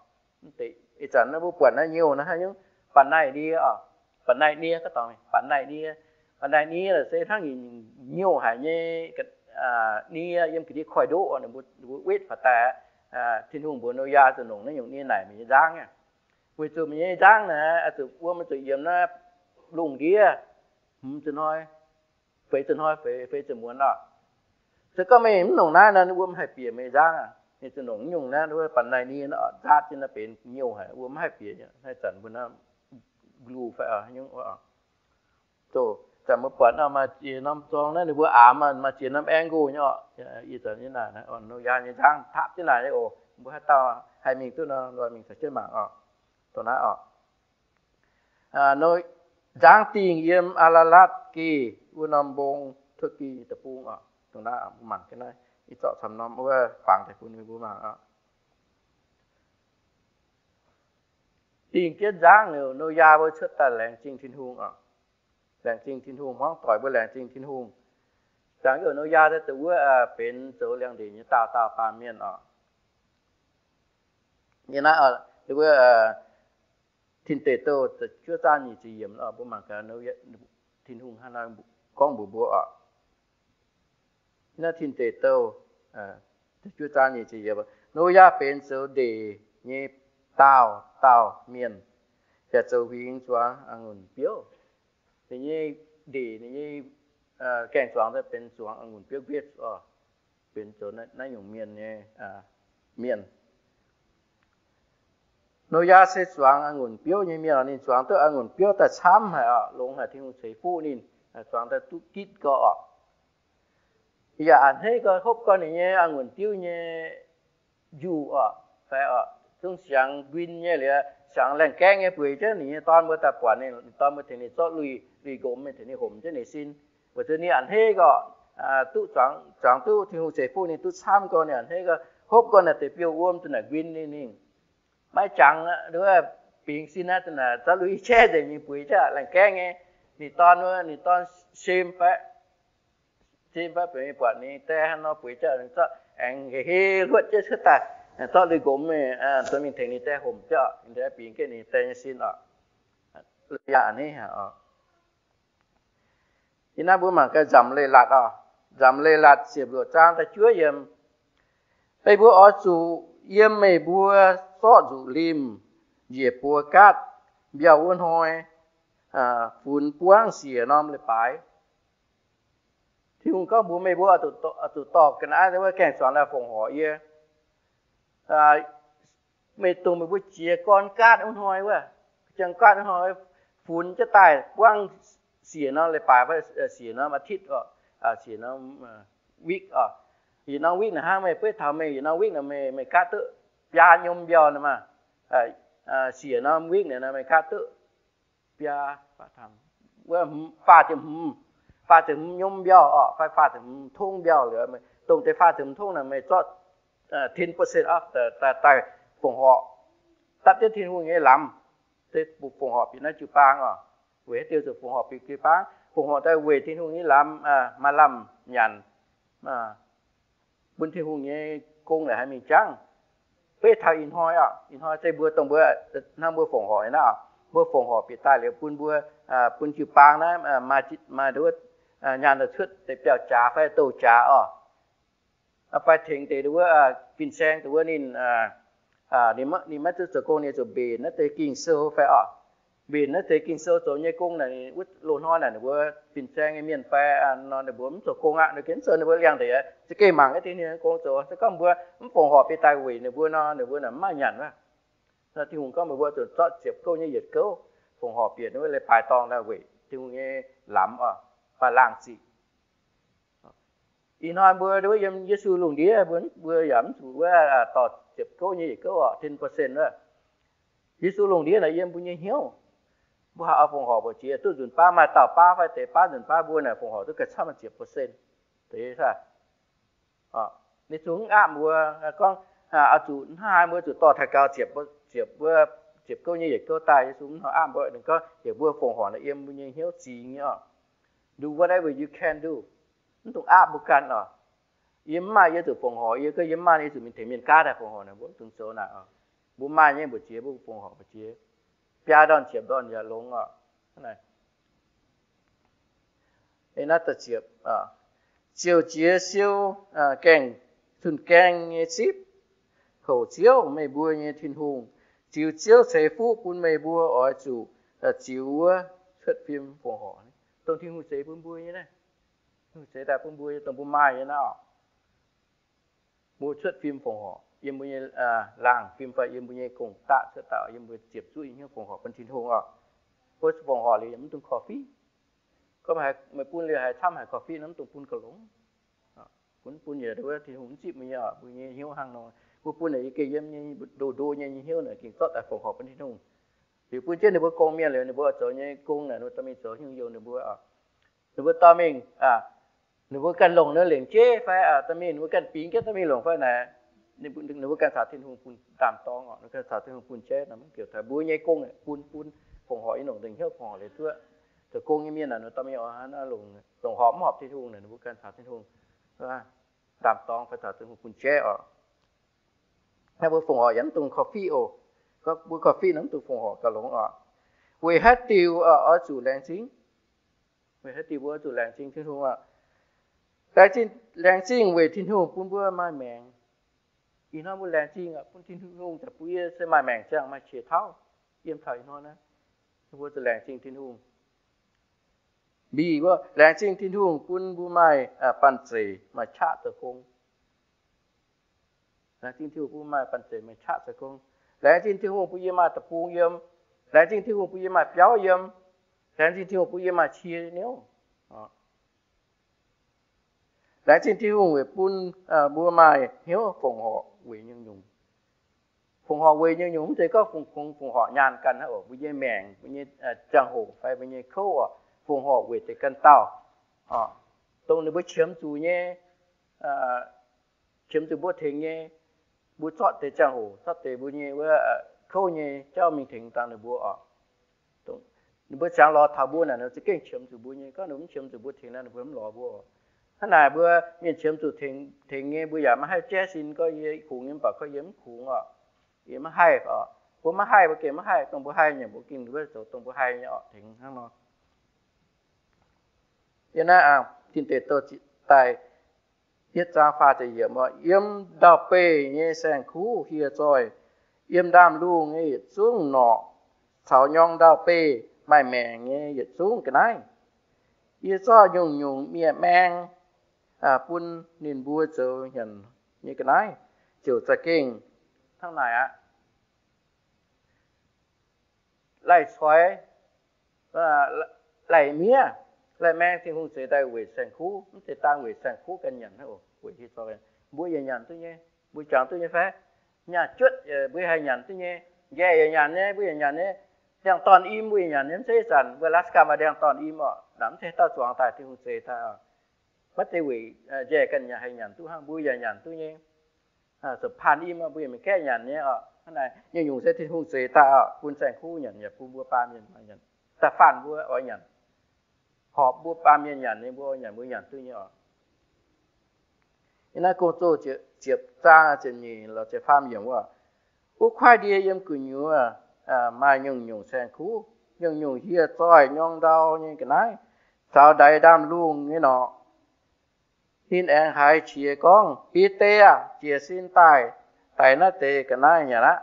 Ih zanc naaiv mbuo buatc naaiv nyouh naaiv haaix nyungc, ba'naaiv nie oc, ba'naaiv nie, ba'naaiv nie, ba'naaiv nie se hnangv nyungc nyouh haic nyei nie yiem ga'ndiev koiv-ndoqv oc, ninh mbuo wetv faaux daaih. Tin-Hungh mbuox Noyaa zuqc longc naaiv nyungc nie naaic meih nyei nzangv aqv. Weic zuqc meih nyei nzangv naaic, zuqc wuom zuqc yiemx naaiv lungh ndiev hmz ziepc hnoi, feix ziepc hnoi, feix ziepc muonz oc. Se gorngv meih mv longc naaiv nor, wuom haih bieqc meih nyei nzangv aqv. Meih zuqc longc nyungc naaiv, ba'naaiv nie nzaatv jienv naaiv benx nyouh haic, wuom mv haih bieqc. Naaiv zanc mbuo naaiv glue fai nyungc, zanc mbuo buatc maaih ziex norm zorng naaiv, ninh mbuo aamx maaih ziex norm angle nyei oc. Ih zanc nyei naaic, Noyaa nyei nzangv taapv jienv naaic nyei oc. Mbuo haaix dauh haih mingh duqv nor, mingh caux jienv mangc oc. Dongh naaiv oc. Nzangv dingh yiem Aa^laa^latv Geh wuov norm mbong, Turkey Deic-Bung oc. Dongh naaiv mbuo mangc jienv naaiv, ih zorqv camv norm wuov fangx daaih bun ninh mbuo mangc oc. Dingh jienv nzangv liuz, Noyaa mbuo cuotv daaih laengz zingh Tin-Hungh oc. Laengz zingh Tin-Hungh, hmuangv doic mbuo laengz zingh Tin-Hungh. Jangx youh Noyaa daaih dongh wuov benx zoux liangx-ndeic nyei daauh dauh baamh mienh oc. Yie naaiv wuov Tin Deic Douh ziepc juov zaang nyic ziepc yiemc, mbuo mangc gaax Tin-Hungh hnangv naaiv gorngv mbuox mbuo oc. Naaiv Tin Deic Douh ziepc juov zaang nyic ziepc yiemc, Noyaa benx zoux ndeic nyei daauh dauh mienh, yaac zoux huingx zuangx a'ngunc biouv. Ninh nyei ndeic, ninh nyei gaeng-zuangx daaih benx zuangx a'ngunc biouv nqetv oc, benx zoux naaiv nyungc mienh nyei mienh. Noyaa se zuangx a'ngunc biouv nyei mienh oc. Ninh zuangx duqv a'ngunc biouv daaih camv haic oc, longx haic, Tin-Hungh ceix fuqv ninh zuangx daaih duqv gitv gau oc. Yaac a'hneiv gau, hopv gau ninh nyei a'ngunc biouv nyei njuh oc, fai oc, zungv siangx nquin nyei liuz, siangx laengh gaengv nyei bueix jienv ninh nyei dorn mbuo daaih buatc ninh, ninh dorn mbuo tengx ninh zorqv lui, lui-nqomz mingh tengx ninh homc jienv ninh sin. Weic zuqc ninh a'hneiv gau, duqv zuangx, zuangx duqv Tin-Hungh ceix fuqv ninh duqv camv gau, ninh a'hneiv gau, hopv gau naaic deix biouv wuom zuqc naaic nquin ninh, ninh maiv jangx, bingx sin aqv, zuqc naaic zorqv lui jaiv nzengc mingh bueix jienv laengh gaengv nyei. Ninh dorn wuov, ninh dorn sem fai, sem fai buatc ninh die hnangv nor bueix jienv, ninh zorqv aengx nqa'haav hluotv jienv cuotv daaih. Zorqv lui-nqomz mingh, mingh tengx ninh die homc jienv, ninh die bingx jienv ninh die nyei sin oc. Yaac a'hneiv. Ih naaiv mbuo mangc gaax Nzamc Leiz-Latc oc. Nzamc Leiz-Latc ziepc luoqc zaang da'juov yiem, meih mbuo oix zuqc yiem meih mbuo zorqv nzuqc limh njiec buoz gaatv mbiauh wuov hnoi funx buangv siec norm leiz-baaix. Tin-Hungh gorngv mbuox meih mbuo oix zuqc dorh ga'naaiv wuov gaengh zuangx daaih fongc horc yie. Meih dongh meih mbuo jiez gorn gaatv wuov hnoi wuov, jangx gaatv wuov hnoi funx jienv daaih buangv siec norm leiz-baaix fai siec norm อาทิตย์ oc, siec norm week oc. Yietc norm week naaic hnangv meih beiv taux meih yietc norm week naaic meih, meih gaatv duqv biaa nyom mbiauh naaic maah. Siec norm week naaic meih gaatv duqv biaa, faah ziepc hmz, faah ziepc hmz nyom mbiauh oc, fai faah ziepc hmz tongv mbiauh liuz, dongh deix faah ziepc hmz tongv naaic meih zorqv ten percent oc daaih fongc horc, dapv jienv Tin-Hungh nyei lamz, se fongc horc bieqc naaiv jiu-baang oc. Weic haaix diuc zuqc fongc horc bieqc jiu-baang? Fongc horc daaih weic Tin-Hungh nyei lamz maaih lamh nyanc, bun Tin-Hungh nyei gong naaic haih mingh jangv. Beiv taux ih hnoi oc, ih hnoi se mbuo dongh mbuo hnangv mbuo fongc horc naaiv oc, mbuo fongc horc bieqc daaih liuz bun mbuo, bun jiu-baang naaiv maaih wuov nyaanh daaih cuotv deix biauv-jaax fai douz-jaax oc. Fai tengx deix wuov fin-saeng deix wuov ninh, ninh maiv zuqc zoux gong, ninh zuqc mbenc naaiv deix Ging-Sou fai oc. Mbenc naaiv deix Ging-Sou zoux nyei gong naaic, wuov loz-hnoi naaic ninh mbuo fin-saeng nyei mienh fai nor ninh mbuo mv zoux gong aqv, ninh gengh zoux ninh mbuo liangx-ndeic za'gengh mangc naaiv deix nyei gong zoux. Se gorngv mbuo mv fongc horc bieqc daaih weic ninh mbuo nor, ninh mbuo naaic mv maaih nyanc wuov. Naaiv Tin-Hungh gorngv meih mbuo zuqc zorqv ziepc gouv nyei yietc gouv fongc horc bieqc wuov leiz-baaix dorngh daaih weic Tin-Hungh nyei lamz oc, fai laangh ziqc. Ih hnoi mbuo wuov yiem Yesu lungh ndiev, mbuo, mbuo yaac mv zuqc wuov dorh ziepc gouv nyei yietc gouv oc, ten percent wuov. Yesu lungh ndiev naaic yiem mbuo nyei hnyouv. Mbuo haih oix fongc horc mbu'ziex duqv nzunc baav, maaih dauh baav fai deix baav nzunc baav, mbuo naaic fongc horc duqv ga'camv ziepc percent deix. Ninh zungv mv aapv mbuo gorngv oix zuqc hnangv haaix mbuo zuqc dorh taux gaux ziepc, ziepc, ziepc gouv nyei yietc gouv daaih. Yesu mv hnangv aapv mbuo, ninh gorngv heuc mbuo fongc horc naaic yiem mbuo nyei hnyouv zingx nyei oc. Do whatever you can do. Mv dungx aapv mbuo ganh oc. Yie mv maaih yie zuqc fongc horc, yie gorngv yie mv maaih yie zuqc mingh tengx mienh gaav daaih fongc horc naaic, mbuo mv dungx zoux naaic oc. Mbuo maaih nyei mbu'ziex mbuo fongc horc mbu'ziex. Biaa ndorn ziepc ndorn yaac longx oc. Naaiv ziepc, ziouc jiex siou gaengh, zunh gaengh nyei zipv, houc Ziouv, meih mbuo nyei Tin-Hungh. Ziux Ziouv ceix fuqv bun meih mbuo oix zuqc ziux wuov cuotv fim fongc horc. Dongh Tin-Hungh ceix bun mbuo nyei naaiv, Tin-Hungh ceix daaih bun mbuo nyei, dongh mbuo maaih nyei naaiv oc. Mbuo cuotv fim fongc horc yiem mbuo nyei laangh fim fai yiem mbuo nyei gong-daqv cuotv daaih, yiem mbuo ziepc zuoqv nyei hnyouv fongc horc bun Tin-Hungh oc. Mbuo fongc horc liuz yaac mv dungx korv-fiqv. Gorngv meih bun liuz haiz camv haiz korv-fiqv nor, mv dungx bun gauh longx. Bun, bun yaac wuov Tin-Hungh mv zipv mbuo nyei oc. Mbuo nyei hnyouv hnangv nor, mbuo bun naaic yie gengh yiem nyei ndo ndo nyei hnyouv naaic gengh zorqv daaih fongc horc bun Tin-Hungh. Liuz bun jienv ninh mbuo gong mienh liuz, ninh mbuo zoux nyei gong naaic, ninh mbuo dorh mingh zoux hnyouv youh ninh mbuo oc. Ninh mbuo dorh mingh, ninh mbuo ganh longc ninh lengc jeiv fai dorh mingh, ninh mbuo ganh bingx jienv dorh mingh longc fai naaic, ninh mbuo ganh caux Tin-Hungh bun ndaam-dorng oc. Ninh ganh caux Tin-Hungh bun jaiv nor, mv bieqc taux mbuo nyei gong naaic bun, bun fongc horc nyei longc nzengc hnyouv fongc horc liuz duqv zoux gong nyei mienh naaic, ninh dorh mingh oix hnangv longc, longc horpc mv horpc Tin-Hungh naaic, ninh mbuo ganh caux Tin-Hungh ndaam-dorng fai caux Tin-Hungh bun jaiv oc. Naaiv mbuo fongc horc yaac mv dungx korv-fiqv oc. Gorngv mbuo korv-fiqv nor, mv dungx fongc horc gauh longx oc. Weic haaix diuc oix zuqc laengz zingh? Weic haaix diuc mbuo oix zuqc laengz zingh Tin-Hungh oc? Laengz zingh, laengz zingh weic Tin-Hungh bun mbuo maaih maengc. Ih hnoi mbuo laengz zingh oc, bun Tin-Hungh daaih bun yie se maaih maengc ziangh, maaih qiex tauv yiem taux ih hnoi naaiv. Mbuo zuqc laengz zingh Tin-Hungh. Mbic wuov, laengz zingh Tin-Hungh bun mbuo maaih banh zeic maaih qaqv zoux gong. Laengz zingh Tin-Hungh bun maaih banh zeic maaih qaqv zoux gong. Laengz zingh Tin-Hungh bun yie maaih deic-bung yiem. Laengz zingh Tin-Hungh bun yie maaih biauv yiem. Laengz zingh Tin-Hungh bun yie maaih cie niouv. Laengz zingh Tin-Hungh weic bun mbuo maaih hnyouv fongc horc weic nyungc-nyungc. Fongc horc weic nyungc-nyungc mv zeiz gorngv fongc, fongc horc nyaanh ganh hnangv oc. Mbuo nyei maengc, mbuo nyei ziangh hoc fai mbuo nyei kouv oc, fongc horc weic deix ganh dauh. Dongh ninh mbuo qiemx zuqc nyei, qiemx zuqc mbuo tengx nyei, mbuo zorqv deix ziangh hoc, zorqv deix mbuo nyei wuov kouv nyei jauv mingh tengx dangh ninh mbuo oc. Ninh mbuo ziangx lorz taux mbuo naaic, ninh za'gengh qiemx zuqc mbuo nyei. Gorngv ninh mv qiemx zuqc mbuo tengx naaic, ninh mbuo mv lorz mbuo oc. Hnangv naaic mbuo mienh qiemx zuqc tengx nyei, mbuo yaac maiv haih jaiv sin gorngv yie kungx nyei, mv baac gorngv yie mv kungx oc, yie maiv haih oc. Mbuo maiv haih, mbuo gengh maiv haih. Dongh mbuo haih nyanc, mbuo gengh wuov zoux dongh mbuo haih nyei oc, tengx hnangv nor. Yiem naaiv Tin Deic Douh daaih yietv zaang faah ziepc yiemc, yiem ndau-beih nyei saeng-kuv hieh zoih, yiem ndaamv-lungh nyei yietc zungv norqc, caux nyorng ndau-beih maaih maengc nyei yietc zungv ga'naaiv, yie zorqv nyungc-nyungc miev-maeng bun ninh mbuo zoux nyanc nyei ga'naaiv, ziouc za'gengh hnangv naaic aqv. Laih coix, laih miev, laih maeng, Tin-Hungh zeix daaih weic saeng-kuv, mv zeiz daan weic saeng-kuv ganh nyanc, weic mbuo yaac nyanc duqv nyei. Mbuo jangx duqv nyei fai? Nyaah juotv mbuo haih nyanc duqv nyei. Nqaeqv yaac nyanc nyei, mbuo yaac nyanc nyei. Ndiangx-dorn im mbuo yaac nyanc nyei. Mv zeiz ih zanc mbuo Alaska maaih ndiangx-dorn im oc, mv zeiz dauh zuangx daaih, Tin-Hungh zeix daaih oc. Maiv zeiz weic nqaeqv ganh haih nyanc duqv hnangv, mbuo yaac nyanc duqv nyei. Zuqc paan im mbuo yaac maiv gaengh nyanc nyei oc. Hnangv naaic nyungc-nyungc se Tin-Hungh zeix daaih oc, bun saeng-kuv nyanc yaac bun mbuo baamh mienh nyanc. Da'faanh mbuo oix nyanc, horpc mbuo baamh mienh nyanc nyei, mbuo oix nyanc, mbuo nyanc duqv nyei oc. Yiem naaiv Gong-Zoh ziepc zaang ziepc nyeic lorz ziepc faam yiemc wuov, wuov kuaaiv ndie yiem gu'nyuoz maaih nyungc-nyungc saeng-kuv, nyungc-nyungc hieh zoih nyorng ndau nyei ga'naaiv, caux ndaix ndaamv-lungh nyei norqc. Ninh aengx haiz qiex gorngv, Bide aah! Jiez sin daaih, daix naaiv deix ga'naaiv nyanc aqv.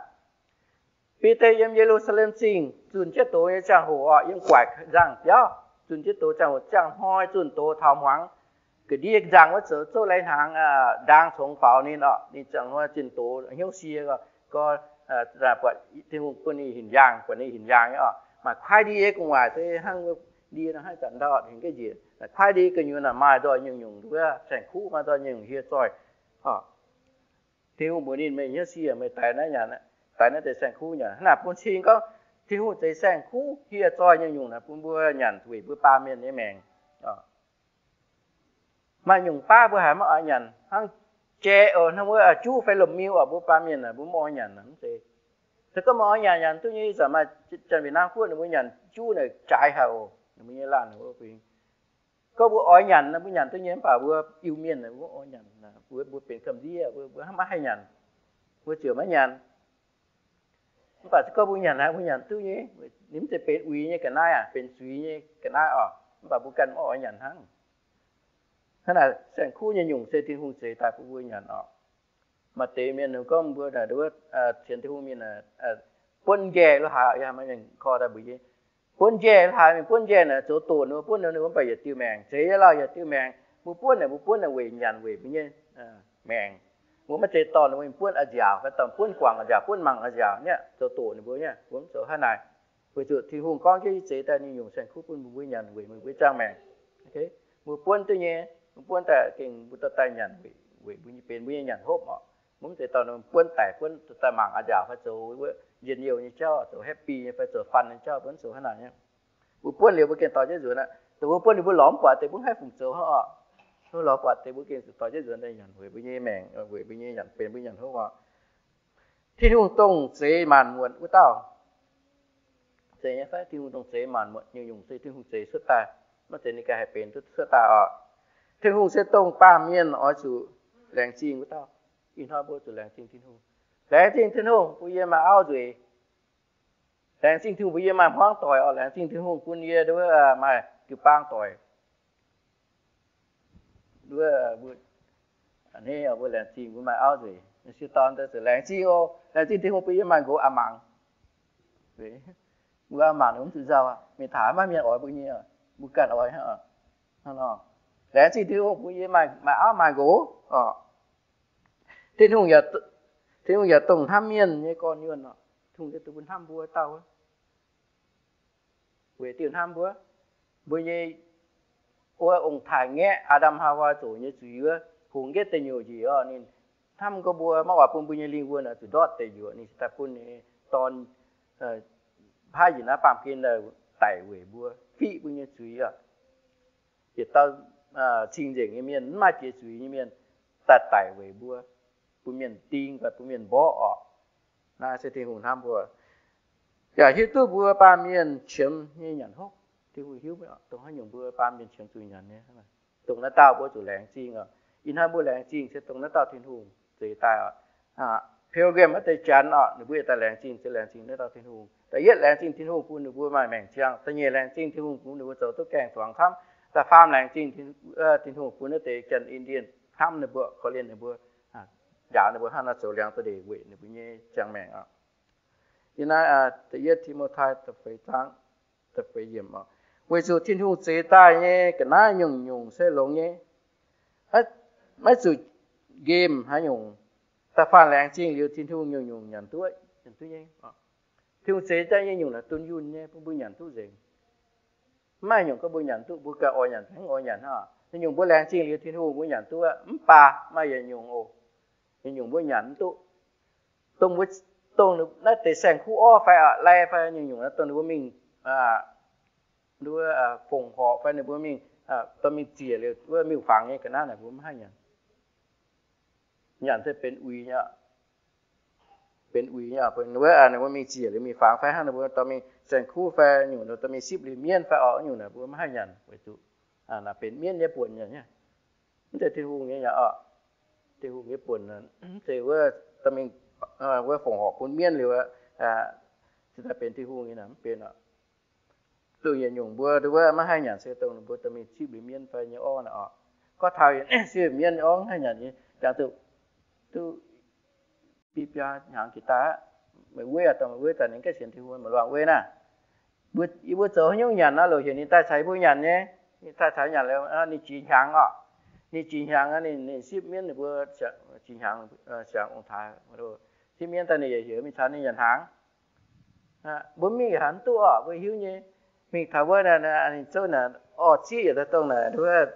Bide yiem Ye^lu^saa^lem Zingh zunh jienv doz nyei ziangh hoc oc, yiem guaaic nzangh biauv zunh jienv doz ziangh hoc, ziangh hnoi zunh doz taux hmuangx, ga'ndiev nzangh wuov zoux zouv lai-hnaangx ndaang congx faaux ninh oc. Ninh ziangh hnoi zunh doz hnyouv sie, gorngv buatc Tin-Hungh bun ninh hinc yaangh, buatc ninh hinc yaangh nyei oc. Maaih kuaaiv ndie gu'nguaaic se hnangv ndie nor, hnangv zanc ndau hingh gaengh njiec. Kuaaiv ndie gu'nyuoz naaic maaih nzoih nyungc-nyungc wuov saeng-kuv, maaih nzoih nyungc-nyungc hieh zoih. Tin-Hungh mbuox ninh, meih hnyouv sie, meih daix naaiv nyanc, daix naaiv deix saeng-kuv nyanc. Hnangv naaic bun cing gorngv Tin-Hungh zeix saeng-kuv hieh zoih nyungc-nyungc naaic bun mbuo nyanc weic mbuo baamh mienh nyei maengc. Maaih nyungc baav mbuo haiz maiv oix nyanc, hnangv jai oc, hnangv wuov juv fai lomc miu oc, mbuo baamh mienh mbuo maiv oix nyanc mv zeiz. Se gorngv maiv oix nyanc, nyanc duqv nyei. Ih zanc maaih Janx-Wietc^naamv Guoqv ninh mbuo nyanc juv naaic jaaix haic oc, ninh mbuo nyei laanh ninh mbuo buix. Gorngv mbuo oix nyanc, mbuo nyanc duqv nyei, mv baac mbuo Iu-Mienh mbuo maiv oix nyanc, mbuo benx gamh nziev, mbuo maiv haih nyanc, mbuo ziouc maiv nyanc. Mv baac se gorngv mbuo nyanc naaic, mbuo nyanc duqv nyei. Ninh mv zeiz benx uix nyei ga'naaiv aac, benx zuiz nyei ga'naaiv oc, mv baac mbuo ganh maiv oix nyanc hnangv. Hnangv naaic saeng-kuv nyei nyungc se Tin-Hungh zeix daaih bun mbuo nyanc oc. Maaih deix mienh gorngv mbuo naaic wuov sienx Tin-Hungh mienh buonv nqaeh lo haaix, yaac maaih mienh korv daaih mbuox yie, buonv nqaeh lo haaix, mienh buonv nqaeh naaic zoux doqc ninh mbuo, buonv ninh mbuo mv baac yietc diuh maengc, zeiz nyei lauh, yietc diuh maengc. Mbuo buonv naaic, mbuo buonv naaic weic nyanc weic mbuo nyei maengc. Mbuo maiv zeiz dorh ninh mbuo buonv a'nziaauc, fai dorh buonv guangc a'nziaauc, buonv mangc a'nziaauc nyei zoux doqc ninh mbuo nyei. Mbuo mv zoux hnangv naaic. Weic zuqc Tin-Hungh gorngv jienv zeix daaih nyei nyungc saeng-kuv bun mbuo nyanc weic mbuo nyei ziangh maengc. Mbuo buonv duqv nyei, mbuo buonv daaih gengh mbuo dorh daaih nyanc weic mbuo nyei, benx mbuo nyei nyanc hopv oc. Mbuo mv zeiz dorh ninh buonv daic, buonv daaih mangc a'nziaauc fai zoux wuov njien-youh nyei jauv, zoux happy nyei fai zoux fun nyei jauv, mbuo mv zoux hnangv naaic nyei. Mbuo buonv liuz mbuo gengh dorh jienv nzuonx aqv. Dongh mbuo buonv liuz mbuo lorz mv buatc deix, mbuo mv haih fungc zoux hnangv oc. Mbuo lorz buatc deix mbuo gengh zuqc dorh jienv nzuonx daaih nyanc weic mbuo nyei maengc, weic mbuo nyei nyanc, benx mbuo nyanc hopv oc. Tin-Hungh dongh zeix maanc muotc wuov dauh. Zeiz nyei fai? Tin-Hungh dongh zeix maanc muotc, nyungc-nyungc se Tin-Hungh zeix cuotv daaih, maiv zeiz ninh ganh haih benx cuotv daaih oc. Tin-Hungh se dongh baamh mienh oix zuqc laengz zingh wuov dauh. Ih hnoi mbuo zuqc laengz zingh Tin-Hungh. Laengz zingh Tin-Hungh bun yie maaih auv nzueic. Laengz zingh Tin-Hungh bun yie maaih hmuangv doic oc. Laengz zingh Tin-Hungh bun yie maaih jiu-baang doic. Wuov, mbuo, a'hneiv mbuo laengz zingh mbuo maaih auv nzueic, sieqv dorn daaih zuqc laengz zingh oc. Laengz zingh Tin-Hungh bun yie maaih nqox a'maangc. Mbuo a'maangc mv zuqc nzauh, mingh taux maiv mienh oix mbuo nyei, mbuo ganh oix hnangv. Laengz zingh Tin-Hungh bun yie maaih auv maaih nqox oc. Tin-Hungh, Tin-Hungh yaac dongh hnamv mienh nyei gorn-nyuonh oc. Tin-Hungh yaac dongh mbuo hnamv mbuo dauh. Weic diuh hnamv mbuo, mbuo nyei wuov ong-taaix-ngaeqv Aa^ndam Haawaa zoqc nyei zuiz wuov, hungx nqetv deic nyuoqc njiec oc. Ninh hnamv gorngv mbuo maiv oix bun mbuo nyei lingh wuonh zuqc ndortv deic nyuoqc, ninh cingx daaih bun ninh dorn paaiv njiec naaiv baamh gen daaih daic weic mbuo, fiqv mbuo nyei zuiz oc. Yietc dauh cing-nzengc nyei mienh, mv maaih jiex zuiz nyei mienh, daaih daic weic mbuo, bun mienh ding, bun mienh mborqv oc. Naaiv se Tin-Hungh hnamv mbuo, yaac hiuv duqv mbuo baamh mienh qiemx nyei nyanc hopv. Tin-Hungh hiuv dongh haaix nyungc mbuo baamh mienh qiemx zuqc nyanc nyei. Dongh naaiv dauh mbuo zuqc laengz zingh oc. Ih hnoi mbuo laengz zingh se dongh naaiv dauh Tin-Hungh zeix daaih oc. Pilgrim wuov deix janx oc, ninh mbuo yietc daaih laengz zingh se laengz zingh naaiv dauh Tin-Hungh. Da'yietv laengz zingh Tin-Hungh bun ninh mbuo maaih maengc ziangh. Da'nyeic laengz zingh Tin-Hungh bun ninh mbuo zoux duqv gaengh zuangx camv. Da'faam laengz zingh Tin-Hungh bun naaiv deix janx Indian hnamv ninh mbuo, korv-lienh ninh mbuo, njaaux ninh mbuo hnangv naaiv zoux liangx za'ndeic weic ninh mbuo nyei ziangh maengc oc. Yie naaiv da'yietv Ti^mo^tai da'feix zaang da'feix yiemc oc. Weic zuqc Tin-Hungh zeix daaih nyei ga'naaiv nyungc-nyungc se longx nyei, maiv zuqc nqemh haaix nyungc. Da'faanh laengz zingh liuz Tin-Hungh nyungc-nyungc nyanc duqv, nyanc duqv nyei. Tin-Hungh zeix daaih nyei nyungc naaic dunh yunh nyei bun mbuo nyanc duqv nzengc. Mv maaih nyungc gorngv mbuo nyanc duqv, mbuo ganh oix nyanc haaix oix nyanc hnangv. Nyungc mbuo laengz zingh liuz Tin-Hungh mbuo nyanc duqv, mv baac maaih yietc nyungc oc, nyungc mbuo nyanc mv duqv. Dongh mbuo, dongh naaiv deix saeng-kuv orv fai lai fai nyungc-nyungc dongh ninh mbuo mingh, ninh mbuo fongc horc fai ninh mbuo mingh, dorh mingh ziec liuz wuov miuc-fangx nyei ga'naaiv naaic mbuo maiv haih nyanc. Nyanc se benx uix nyei, benx uix nyei. Wuov ninh mbuo mingh ziec liuz mingh fangx fai hnangv ninh mbuo dorh mingh saeng-kuv fai nyungc dorh mingh sipv liuz mienv fai orqc, nyungc naaic mbuo maiv haih nyanc weic zuqc naaic benx mienv nyei buonc nyanc nyei. Mv zeiz Tin-Hungh nyei nyanc oc. Tin-Hungh nyei buonc mv zeiz wuov dorh mingh, wuov fongc horc bun mienv liuz, se daaih benx Tin-Hungh nyei naaic mv benx oc. Dongh yietc nyungc mbuo wuov maiv haih nyanc se dongh ninh mbuo dorh mingh sipv liuz mienv fai nyei orv naaic oc. Gorngv taux sipv mienv nyei orv mv haih nyanc nyei, jangx zuqc duqv biaa biaa hnyangx jiex daaih aqv. Meih weiv aqv, dongh meih weiv daaih ninh gaengh sienx Tin-Hungh, meih luangh weiv naaiv. Mbuo, yie mbuo zoux haaix nyungc nyanc naaiv, loz-heuc ninh daaih caux yie mbuo nyanc nyei. Ninh daaih caux nyanc liuz, ninh jiex hnyangx oc. Ninh jiex hnyangx, ninh, ninh sipv mienv ninh mbuo jiex hnyangx, siangx ong-taaix, sipv mienv daaih ninh yietc heuc mingh caux ninh nyanc hnaangx. Mbuo mingh haaix mv duqv oc, mbuo hiuv nyei. Mingh taux wuov ninh zouv naaic, orv zieqv yietc daaih dongh naaic,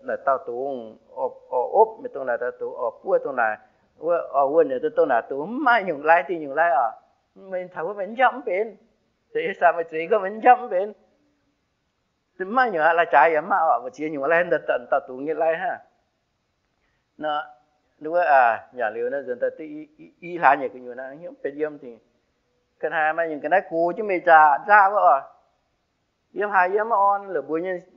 naaic dauh dungz, orv opv mingh dongh naaic dauh dungz, orv buov dongh naaic, wuov orv wuonh yietc daaih dongh naaic dungz, mv maaih nyungc lai, dingh nyungc lai oc. Meih taux wuov meih mv njapv mv benx. Zeiz yie saah meih zeiz gorngv meih mv njapv mv benx. Mv maaih nyungc lai-jaaix yaac mv maaih oc, mbu'ziex nyungc lai, dauh dungz nyei lai hnangv. Nor, wuov nyanc liuz nor nzuonx daaih duqv i hlaangx nyei gu'nyuoz naaiv, mv benx yiem dingc. Ga'naaiv maaih nyungc ga'naaiv gox jienv meih nzaah nzaah wuov oc. Yiem haaix yiem maiv orn lorqc,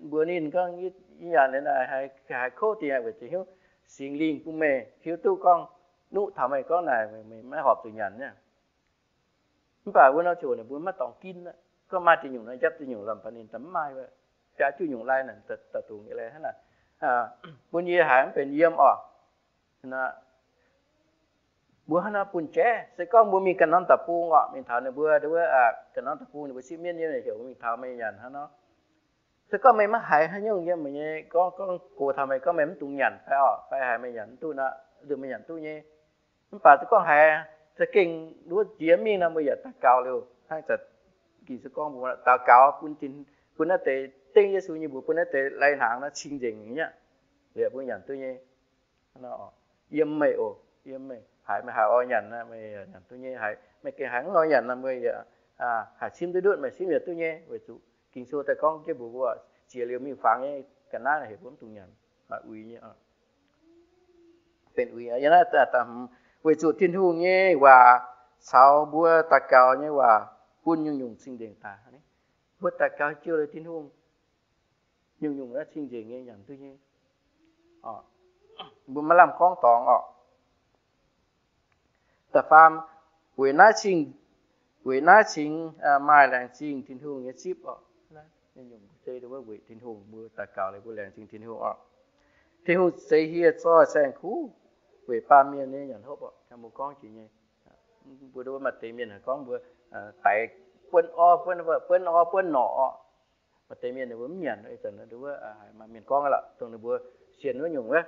mbuox ninh gorngv, yie nyanc liuz naaic haiz kouv dingc aqv, weic zuqc hnyouv Singx Lingh bun meih hiuv duqv gorngv nuqv taux meih gorngv naaic meih maiv horpc zuqc nyanc nyei. Mv baac wuov norm ziouc ninh mbuo maiv dorngx ginv aqv. Gorngv maaih dingh nyungc nor njapv dingh nyungc lorqc, mv baac ninh mv maaih, biaa juqv nyungc lai naaic, dauh dungz nyei lai hnangv naaic, bun yie haiz mv benx yiem oc. Mbuo hnangv nor bun jaiv, se gorngv mbuo mingh ganh norm deic-bung oc, mingh taux ninh mbuo wuov, ganh norm deic-bung ninh mbuo sipv mienv yiem, heuc mbuo mingh taux meih nyanc hnangv nor. Se gorngv meih maiv haiz haaix nyungc yiem meih nyei gorngv, gorngv gox taux meih gorngv meih mv dungx nyanc fai oc, fai haiz meih nyanc mv duqv nor, nzunc meih nyanc duqv nyei. Mv baac se gorngv haiz za'gengh nduov jiex mingh nor, mbuo yaac daux gaux liuz hnangv za'gengh se gorngv mbuo daux gaux bun, bun naaiv deix dengv Yesu nyei mbuox, bun naaiv deix lai-hnaangx naaiv cing-nzengc nyei aqv, liuz mbuo nyanc duqv nyei. Yiem meih oc, yiem meih haiz, meih haiz oix nyanc, meih nyanc duqv nyei. Haiz meih gengh haiz mv oix nyanc nor, meih haih simv duqv ndutv, meih simv yaac duqv nyei. Weic zuqc Ging-Sou daaih gorngv jienv mbuox mbuo, ziex liuz mingh fangx nyei ga'naaiv heuc mbuo mv dungx nyanc, maaih uix nyei. Benx uix. Yiem naaiv, weic zuqc Tin-Hungh nyei waac caux mbuo daux gaux nyei waac bun nyungc-nyungc cing-nzengc daaih. Mbuo daux gaux jiu liuz Tin-Hungh, nyungc-nyungc naaiv cing-nzengc nyei, nyanc duqv nyei. Mbuo maiv lamh gorngv dorngx oc. Da'faam, weic naaiv cing, weic naaiv cingx maaih laengz zingh Tin-Hungh nyei zipv oc. Nyungc-nyungc mbuo se weic Tin-Hungh, mbuo daux gaux liuz mbuo laengz zingh Tin-Hungh oc. Tin-Hungh zeix hieh zoih saeng-kuv weic baamh mienh nyei nyanc hopv oc. Mbuo gorngv jiex nyei, mbuo maaih deix mienh haiz gorngv mbuo daix buonv orv, buonv orv buonv norqc oc. Maaih deix mienh ninh mbuo mv nyanc, ih zanc wuov maaih mienh gorngv lorqc, dongh ninh mbuo sienx wuov nyungc wuov.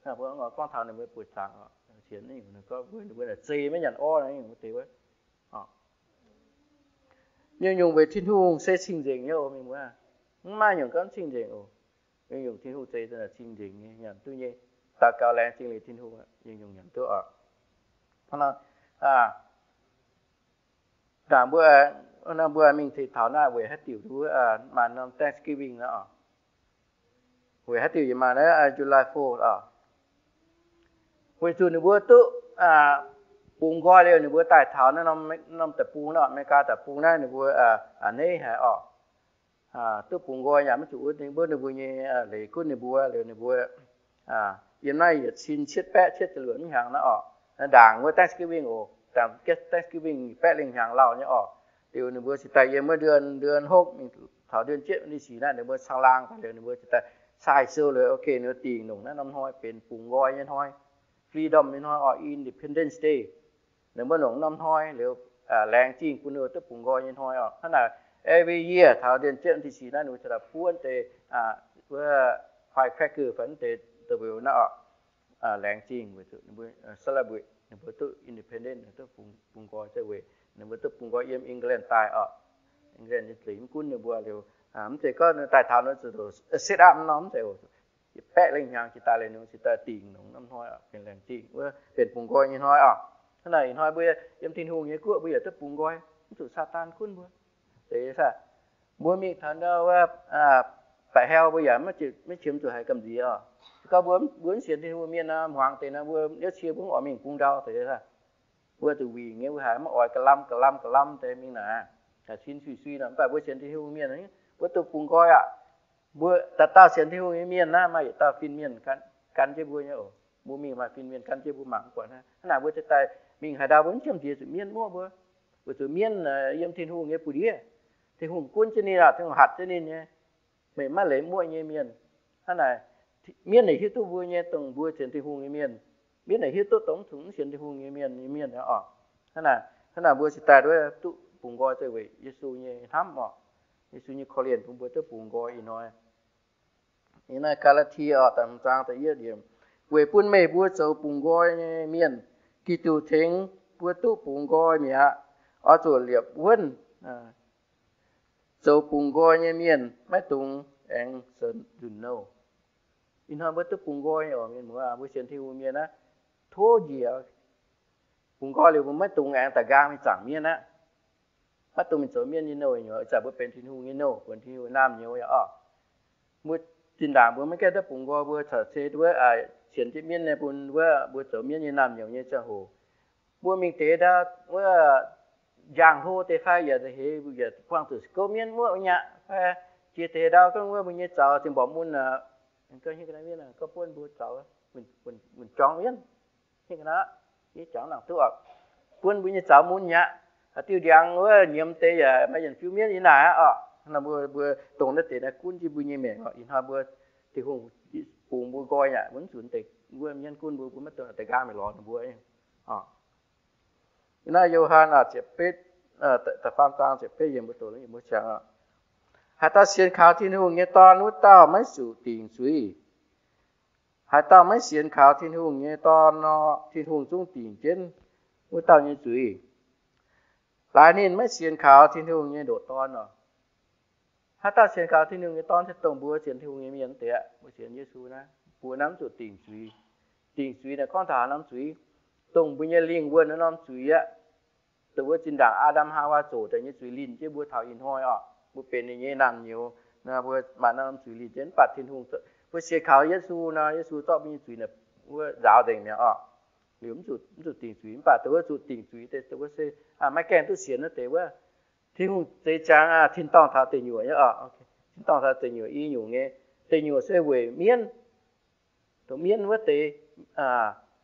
Mbuo gorngv taux ninh mbuo buoz-zaangc oc, sienx wuov nyungc, ninh mbuo zei maiv nyanc orv nyungc wuov deix wuov. Nyungc-nyungc weic Tin-Hungh se cing-nzengc nyei oc, mienh muoz. Mv maaih nyungc gorngv cing-nzengc oc. Nyungc-nyungc Tin-Hungh zeix cing-nzengc nyei, nyanc duqv nyei. Daux gaux laengz zingh liuz Tin-Hungh, nyungc-nyungc nyanc duqv oc. Ndaangc mbuo, mbuo mingh taux naaiv weic haaix diuc, maaih norm Thanksgiving naaiv oc. Weic haaix diuc yie maaih naaiv July Fourth oc. Weic zuqc ninh mbuo duqv bungx nqoi liuz, ninh mbuo daaih taux naaiv norm deic-bung, America deic-bung naaiv, ninh mbuo a'hneiv haic oc. duqv bungx nqoi yaac maiv zuqc wuov, ninh mbuo, ninh mbuo nyei leiz gunv ninh mbuo liuz ninh mbuo yiem naaiv yietc cin cietv baeqv cietv ziepc luoqc hnyangx naaiv orqc, ndaangc wuov Thanksgiving oc, ndaangc Thanksgiving baeqv lengh hnyangx lauh nyei orqc. Liuz ninh mbuo cingx daaih yiem wuov เดือน เดือนหก mingh taux เดือนเจ็ด วันที่สี่ naaiv ninh mbuo caangh laangh daaih liuz ninh mbuo cingx daaih sign seal liuz, ok, ninh mbuo dingc longc naaiv norm hnoi benx bungx nqoi nyei hnoi, freedom nyei hnoi orqc, Independence Day. Ninh mbuo longc norm hnoi liuz laengz zingh bun ninh mbuo duqv bungx nqoi nyei hnoi orqc. Hnangv naaic every year taux เดือนเจ็ด วันที่สี่ naaiv ninh mbuo cingx daaih buov deix wuov firecracker fai deix double naaiv orqc, laengz zingh weic zuqc ninh mbuo celebrate ninh mbuo duqv independent, duqv bungx nqoi, weic ninh mbuo duqv bungx nqoi yiem England daaih orqc. England nyei zuiz mv gunv ninh mbuo liuz, mv zeiz gorngv daaih taux ninh zuqc set up nor, mv zeiz. Baeqv lengh hnyangx cingx daaih liuz ninh cingx daaih dingc longc norm hnoi benx laengz zingh wuov, benx bungx nqoi nyei hnoi orqc. Hnangv naaic ih hnoi mbuo yiem Tin-Hungh nyei guoqv mbuo yaac duqv bungx nqoi, mv zuqc Saadaan gunv mbuo. Zeiz saah? Mbuo mingh taux ndau wuov baeqc hlau mbuo yaac maiv qiemx zuqc haiz gamh nziex orqc. Se gorngv mbuo mv sienx Tin-Hungh mienh nor, hmuangx deix nor mbuo yietv cie mbuo mv oix mingh bungx ndau, zeiz saah? Mbuo zuqc wingc nyei, mbuo haiz maiv oix ga'lamh ga'lamh ga'lamh deix mingh naaic, cin sui-sui nor. Mv baac mbuo sienx Tin-Hungh mienh, mbuo duqv bungx nqoi aqv. Mbuo dauh dauh sienx Tin-Hungh nyei mienh naaiv maaih yietc dauh fin-mienh gan jienv mbuo nyei oc. Mbuo mingh maaih fin-mienh gan jienv mbuo mangc mv buatc hnangv. Hnangv naaic mbuo cingx daaih mingh haaix ndau mbuo mv qiemx nziex zuqc mienv muoqv mbuo, weic zuqc mienv yiem Tin-Hungh nyei buoz-ndiev. Tin-Hungh gunv jienv ninh aqv, Tin-Hungh hatc jienv ninh nyei. Meih maiv leiz muoqv nyei mienh. Hnangv naaic, mienv naaic hiuv duqv mbuo nyei, dongh mbuo sienx Tin-Hungh nyei mienh. Mienv naaic hiuv duqv dongh mv sienx Tin-Hungh nyei mienh nyei mienh orqc. Hnangv naaic, hnangv naaic mbuo cingx daaih duqv duqv bungx nqoi, se weic Yesu nyei hnamv orqc. Yesu nyei korv-lienh bun mbuo duqv bungx nqoi ih hnoi. Ih naaiv Gaa^laa^tie orqc, da'hmz zaang da'yietv yiemc, weic bun meih mbuo zoux bungx nqoi nyei mienh, Giduc tengx mbuo duqv bungx nqoi mi'aqv. Oix zuqc liepc wuonh zoux bungx nqoi nyei mienh, maiv dungx aengx nzunc nouh. Ih hnoi mbuo duqv bungx nqoi nyei oc, mienh muoz, mbuo sienx Tin-Hungh mienh naaiv, tov njiec bungx nqoi liuz mbuo maiv dungx aengx da'nqaang mingh zaangc mienv aqv. Maiv dungx mingh zoux mienv nyei nouh nyuoz, ih zanc mbuo benx Tin-Hungh nyei nouh, benx Tin-Hungh naamh nyouz aqv orqc. Mbuo zinh ndaangc mbuo maiv gaengh duqv bungx nqoi, mbuo corc se duqv sienx jienv mienv nyei bun wuov mbuo zoux mienv nyei naamh nyouz nyei ziangh hoc, mbuo mingh deix ndau wuov njang hlo deix fai yaac heix, yaac buangh zuqc gouv mienv muoqv nyaqv fai jiex deix ndau gorngv wuov mbuo nyei zaux zinh mborqc mun, gorngv buonv mbuo zaux, wuonh jorngx mienv, jangx nangc duqv, buonv mbuo nyei zaux mun nyaqv, diuh ndiangx wuov nyiemz deix yaac maaih yienc fiuv mienv yiem naaic aqv orqc. Mbuo, mbuo dongh naaiv deix naaiv gunv jienv mbuo nyei maengc orqc. Ih hnoi mbuo, Tin-Hungh bungx mbuo nqoi aqv, mbuo mv zuqc deix wuov mienv gunv mbuo, mbuo maiv dungx da'nqaang mingh lorz ninh mbuo. Naaiv Yo^han ziepc betv, da'faam zaang ziepc betv yiemc mbuo doqc, mbuo ziangx, haaix dauh sienx kaux Tin-Hungh nyei Dorn, wuov dauh maiv zuqc dingc zuiz. Haaix dauh maiv sienx kaux Tin-Hungh nyei Dorn nor, Tin-Hungh zungv dingc jienv wuov dauh nyei zuiz. Laaix ninh maiv sienx kaux Tin-Hungh nyei ndoqc Dorn oc. Haaix dauh sienx kaux Tin-Hungh nyei Dorn se dongh mbuo sienx Tin-Hungh nyei mienh deix aqv. Mbuo sienx Yesu naaiv, mbuo naaiv mv zuqc dingc zuiz. Dingc zuiz naaic gorngv taux haaix norm zuiz? Dongh mbuo nyei lingh wuonh naaiv norm zuiz aqv. Dongh wuov zinh ndaangc Aa^ndam Haawaa zoqc daaih nyei zuiz linh jienv mbuo taux ih hnoi orqc. Mbuo benx ninh nyei naamh nyouz nor, mbuo maaih naaiv norm zuiz linh jienv. Mv baac Tin-Hungh, mbuo sienx kaux Yesu nor, Yesu zorqv mbuo nyei zuiz naaic wuov nzaaux nzengc mi'aqv orqc. Liuz mv zuqc, mv zuqc dingc zuiz. Mv baac dongh wuov zuqc dingc zuiz deix, dongh wuov se maiv gaengh duqv sienx naaiv deix wuov. Tin-Hungh zeix ziangx tin-dorngh taux deic nyuoqc nyei orqc. Tin-dorngh taux deic nyuoqc i nyungc nyei. Deic nyuoqc se weic mienv. Dongh mienv wuov deix,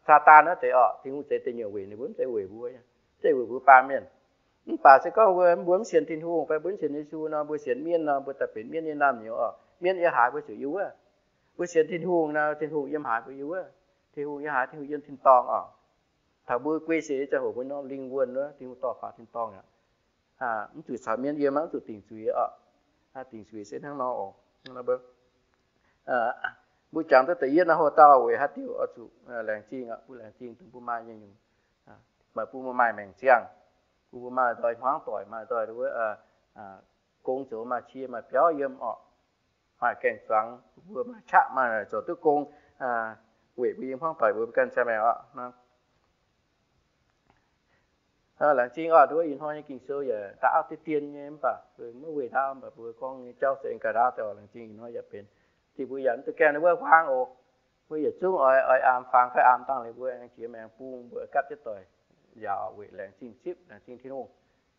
Saadaan wuov deix orqc. Tin-Hungh zeix deic nyuoqc weic ninh mbuo, mv zeiz weic mbuo, mv zeiz weic mbuo baamh mienh. Mv baac se gorngv mbuo, mbuo mv sienx Tin-Hungh fai mbuo mv sienx Yesu nor, mbuo sienx mienv nor, mbuo daaih benx mienv nyei naamh nyouz orqc. Mienv yiem haaix mbuo ziouc yiem wuov. Mbuo sienx Tin-Hungh nor, Tin-Hungh yiem haaix mbuo yiem wuov. Tin-Hungh yiem haaix, Tin-Hungh yiem tin-dorngh orqc. Taux mbuo guei sic nyei ziangh hoc mbuo norm lingh wuonh wuov, Tin-Hungh dorh faaux tin-dorngh aqv. Mv zuqc caux mienv yiem, mv zuqc dingc zuiz orqc. Dingc zuiz se hnangv nor oc. Mbuo jangx duqv da'yietv naaiv hoc dauh weic haaix diuc oix zuqc laengz zingh aqv. Mbuo laengz zingh dongh mbuo maaih nyei nyungc, maaih bun mbuo maaih maengc ziangh, bun mbuo maaih nzoih hmuangv doic, maaih nzoih wuov gong zoux, maaih cie maaih biauv yiem orqc. Maaih gaeng-zuangx, mbuo maaih qaqv maaih zoux duqv gong, weic mbuo nyei hmuangv doic mbuo ganh ziangh maengc orqc. Laengz zingh orqc, nduov ih hnoi nyei Ging-Sou yaac da'auv deix dien nyei, mv baac maiv weic ndaauv, mv baac mbuo gorngv nyei jauv se ga'ndaauv deix orqc. Laengz zingh ih hnoi yaac benx, dinh mbuo yaac mv duqv gaengh wuov hmuangv oc. Mbuo yietc zungv oix, oix aamx fangx fai aamx dangh liuz mbuo aengx jiex maengx bung, mbuo gapv jienv doic nziaauc weic laengz zingh zipv, laengz zingh Tin-Hungh.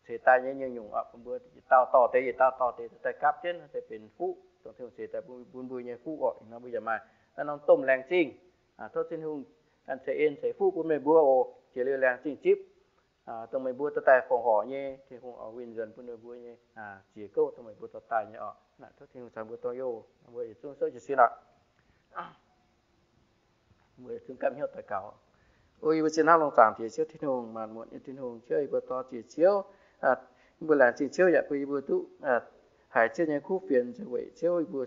ceix daaih nyei nyungc-nyungc oc, bun mbuo yietc dauh dorh deix, yietc dauh dorh deix daaih gapv jienv daaih benx fuqv, dongh Tin-Hungh ceix daaih bun mbuo nyei fuqv oc. Ih hnoi mbuo yaac maaih naaiv norm domh laengz zingh. Tov Tin-Hungh ceix en ceix fuqv bun meih mbuo oc. Jiex liuz laengz zingh zipv dongh meih mbuo dorh daaih fongc horc nyei, Tin-Hungh oix winh nzuonx bun meih mbuo nyei jiex gouv dongh meih mbuo dorh daaih nyei oc. Tov Tin-Hungh caux mbuo dongh youz. Mbuo yietc zungv souv jiez sin oc. Mbuo yietc zungv gapv hnyouv daux gaux. O yie mbuo zinh hnamv longx zaangc Diex Ziouv Tin-Hungh, maanc muotc nyei Tin-Hungh, Ziouv, yie mbuo dor ziec Ziouv, yie mbuo laengz zingh Ziouv yaac bun yie mbuo duqv haiz Ziouv nyei kuv fienx, weic Ziouv yie mbuo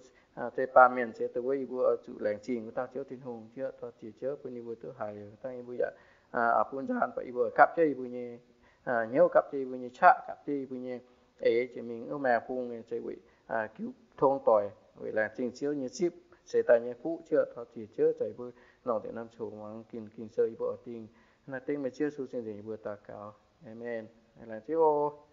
deix baamh mienh se dongh wuov yie mbuo oix zuqc laengz zingh wuov dauh Ziouv Tin-Hungh. Ziouv, dor ziec Ziouv bun yie mbuo duqv haiz, dangh yie mbuo yaac bun nzaanx, baac yie mbuo gapv jienv yie mbuo nyei hnyouv, gapv jienv yie mbuo nyei qaqv, gapv jienv yie mbuo nyei eix jiex mingh wuov maengx fung nyei, se weic jiu tong doic, weic laengz zingh Ziouv nyei zipv ceix daaih nyei fuqv. Ziouv, dor ziec Ziouv, zai yie mbuo longc deix norm coc muangx Ging, Ging-Sou yie mbuo oix dingh. Naaiv dengv meih Ziouv Yesu sin nzengc yie mbuo daux gaux. Aamen. Laengz zingh oc.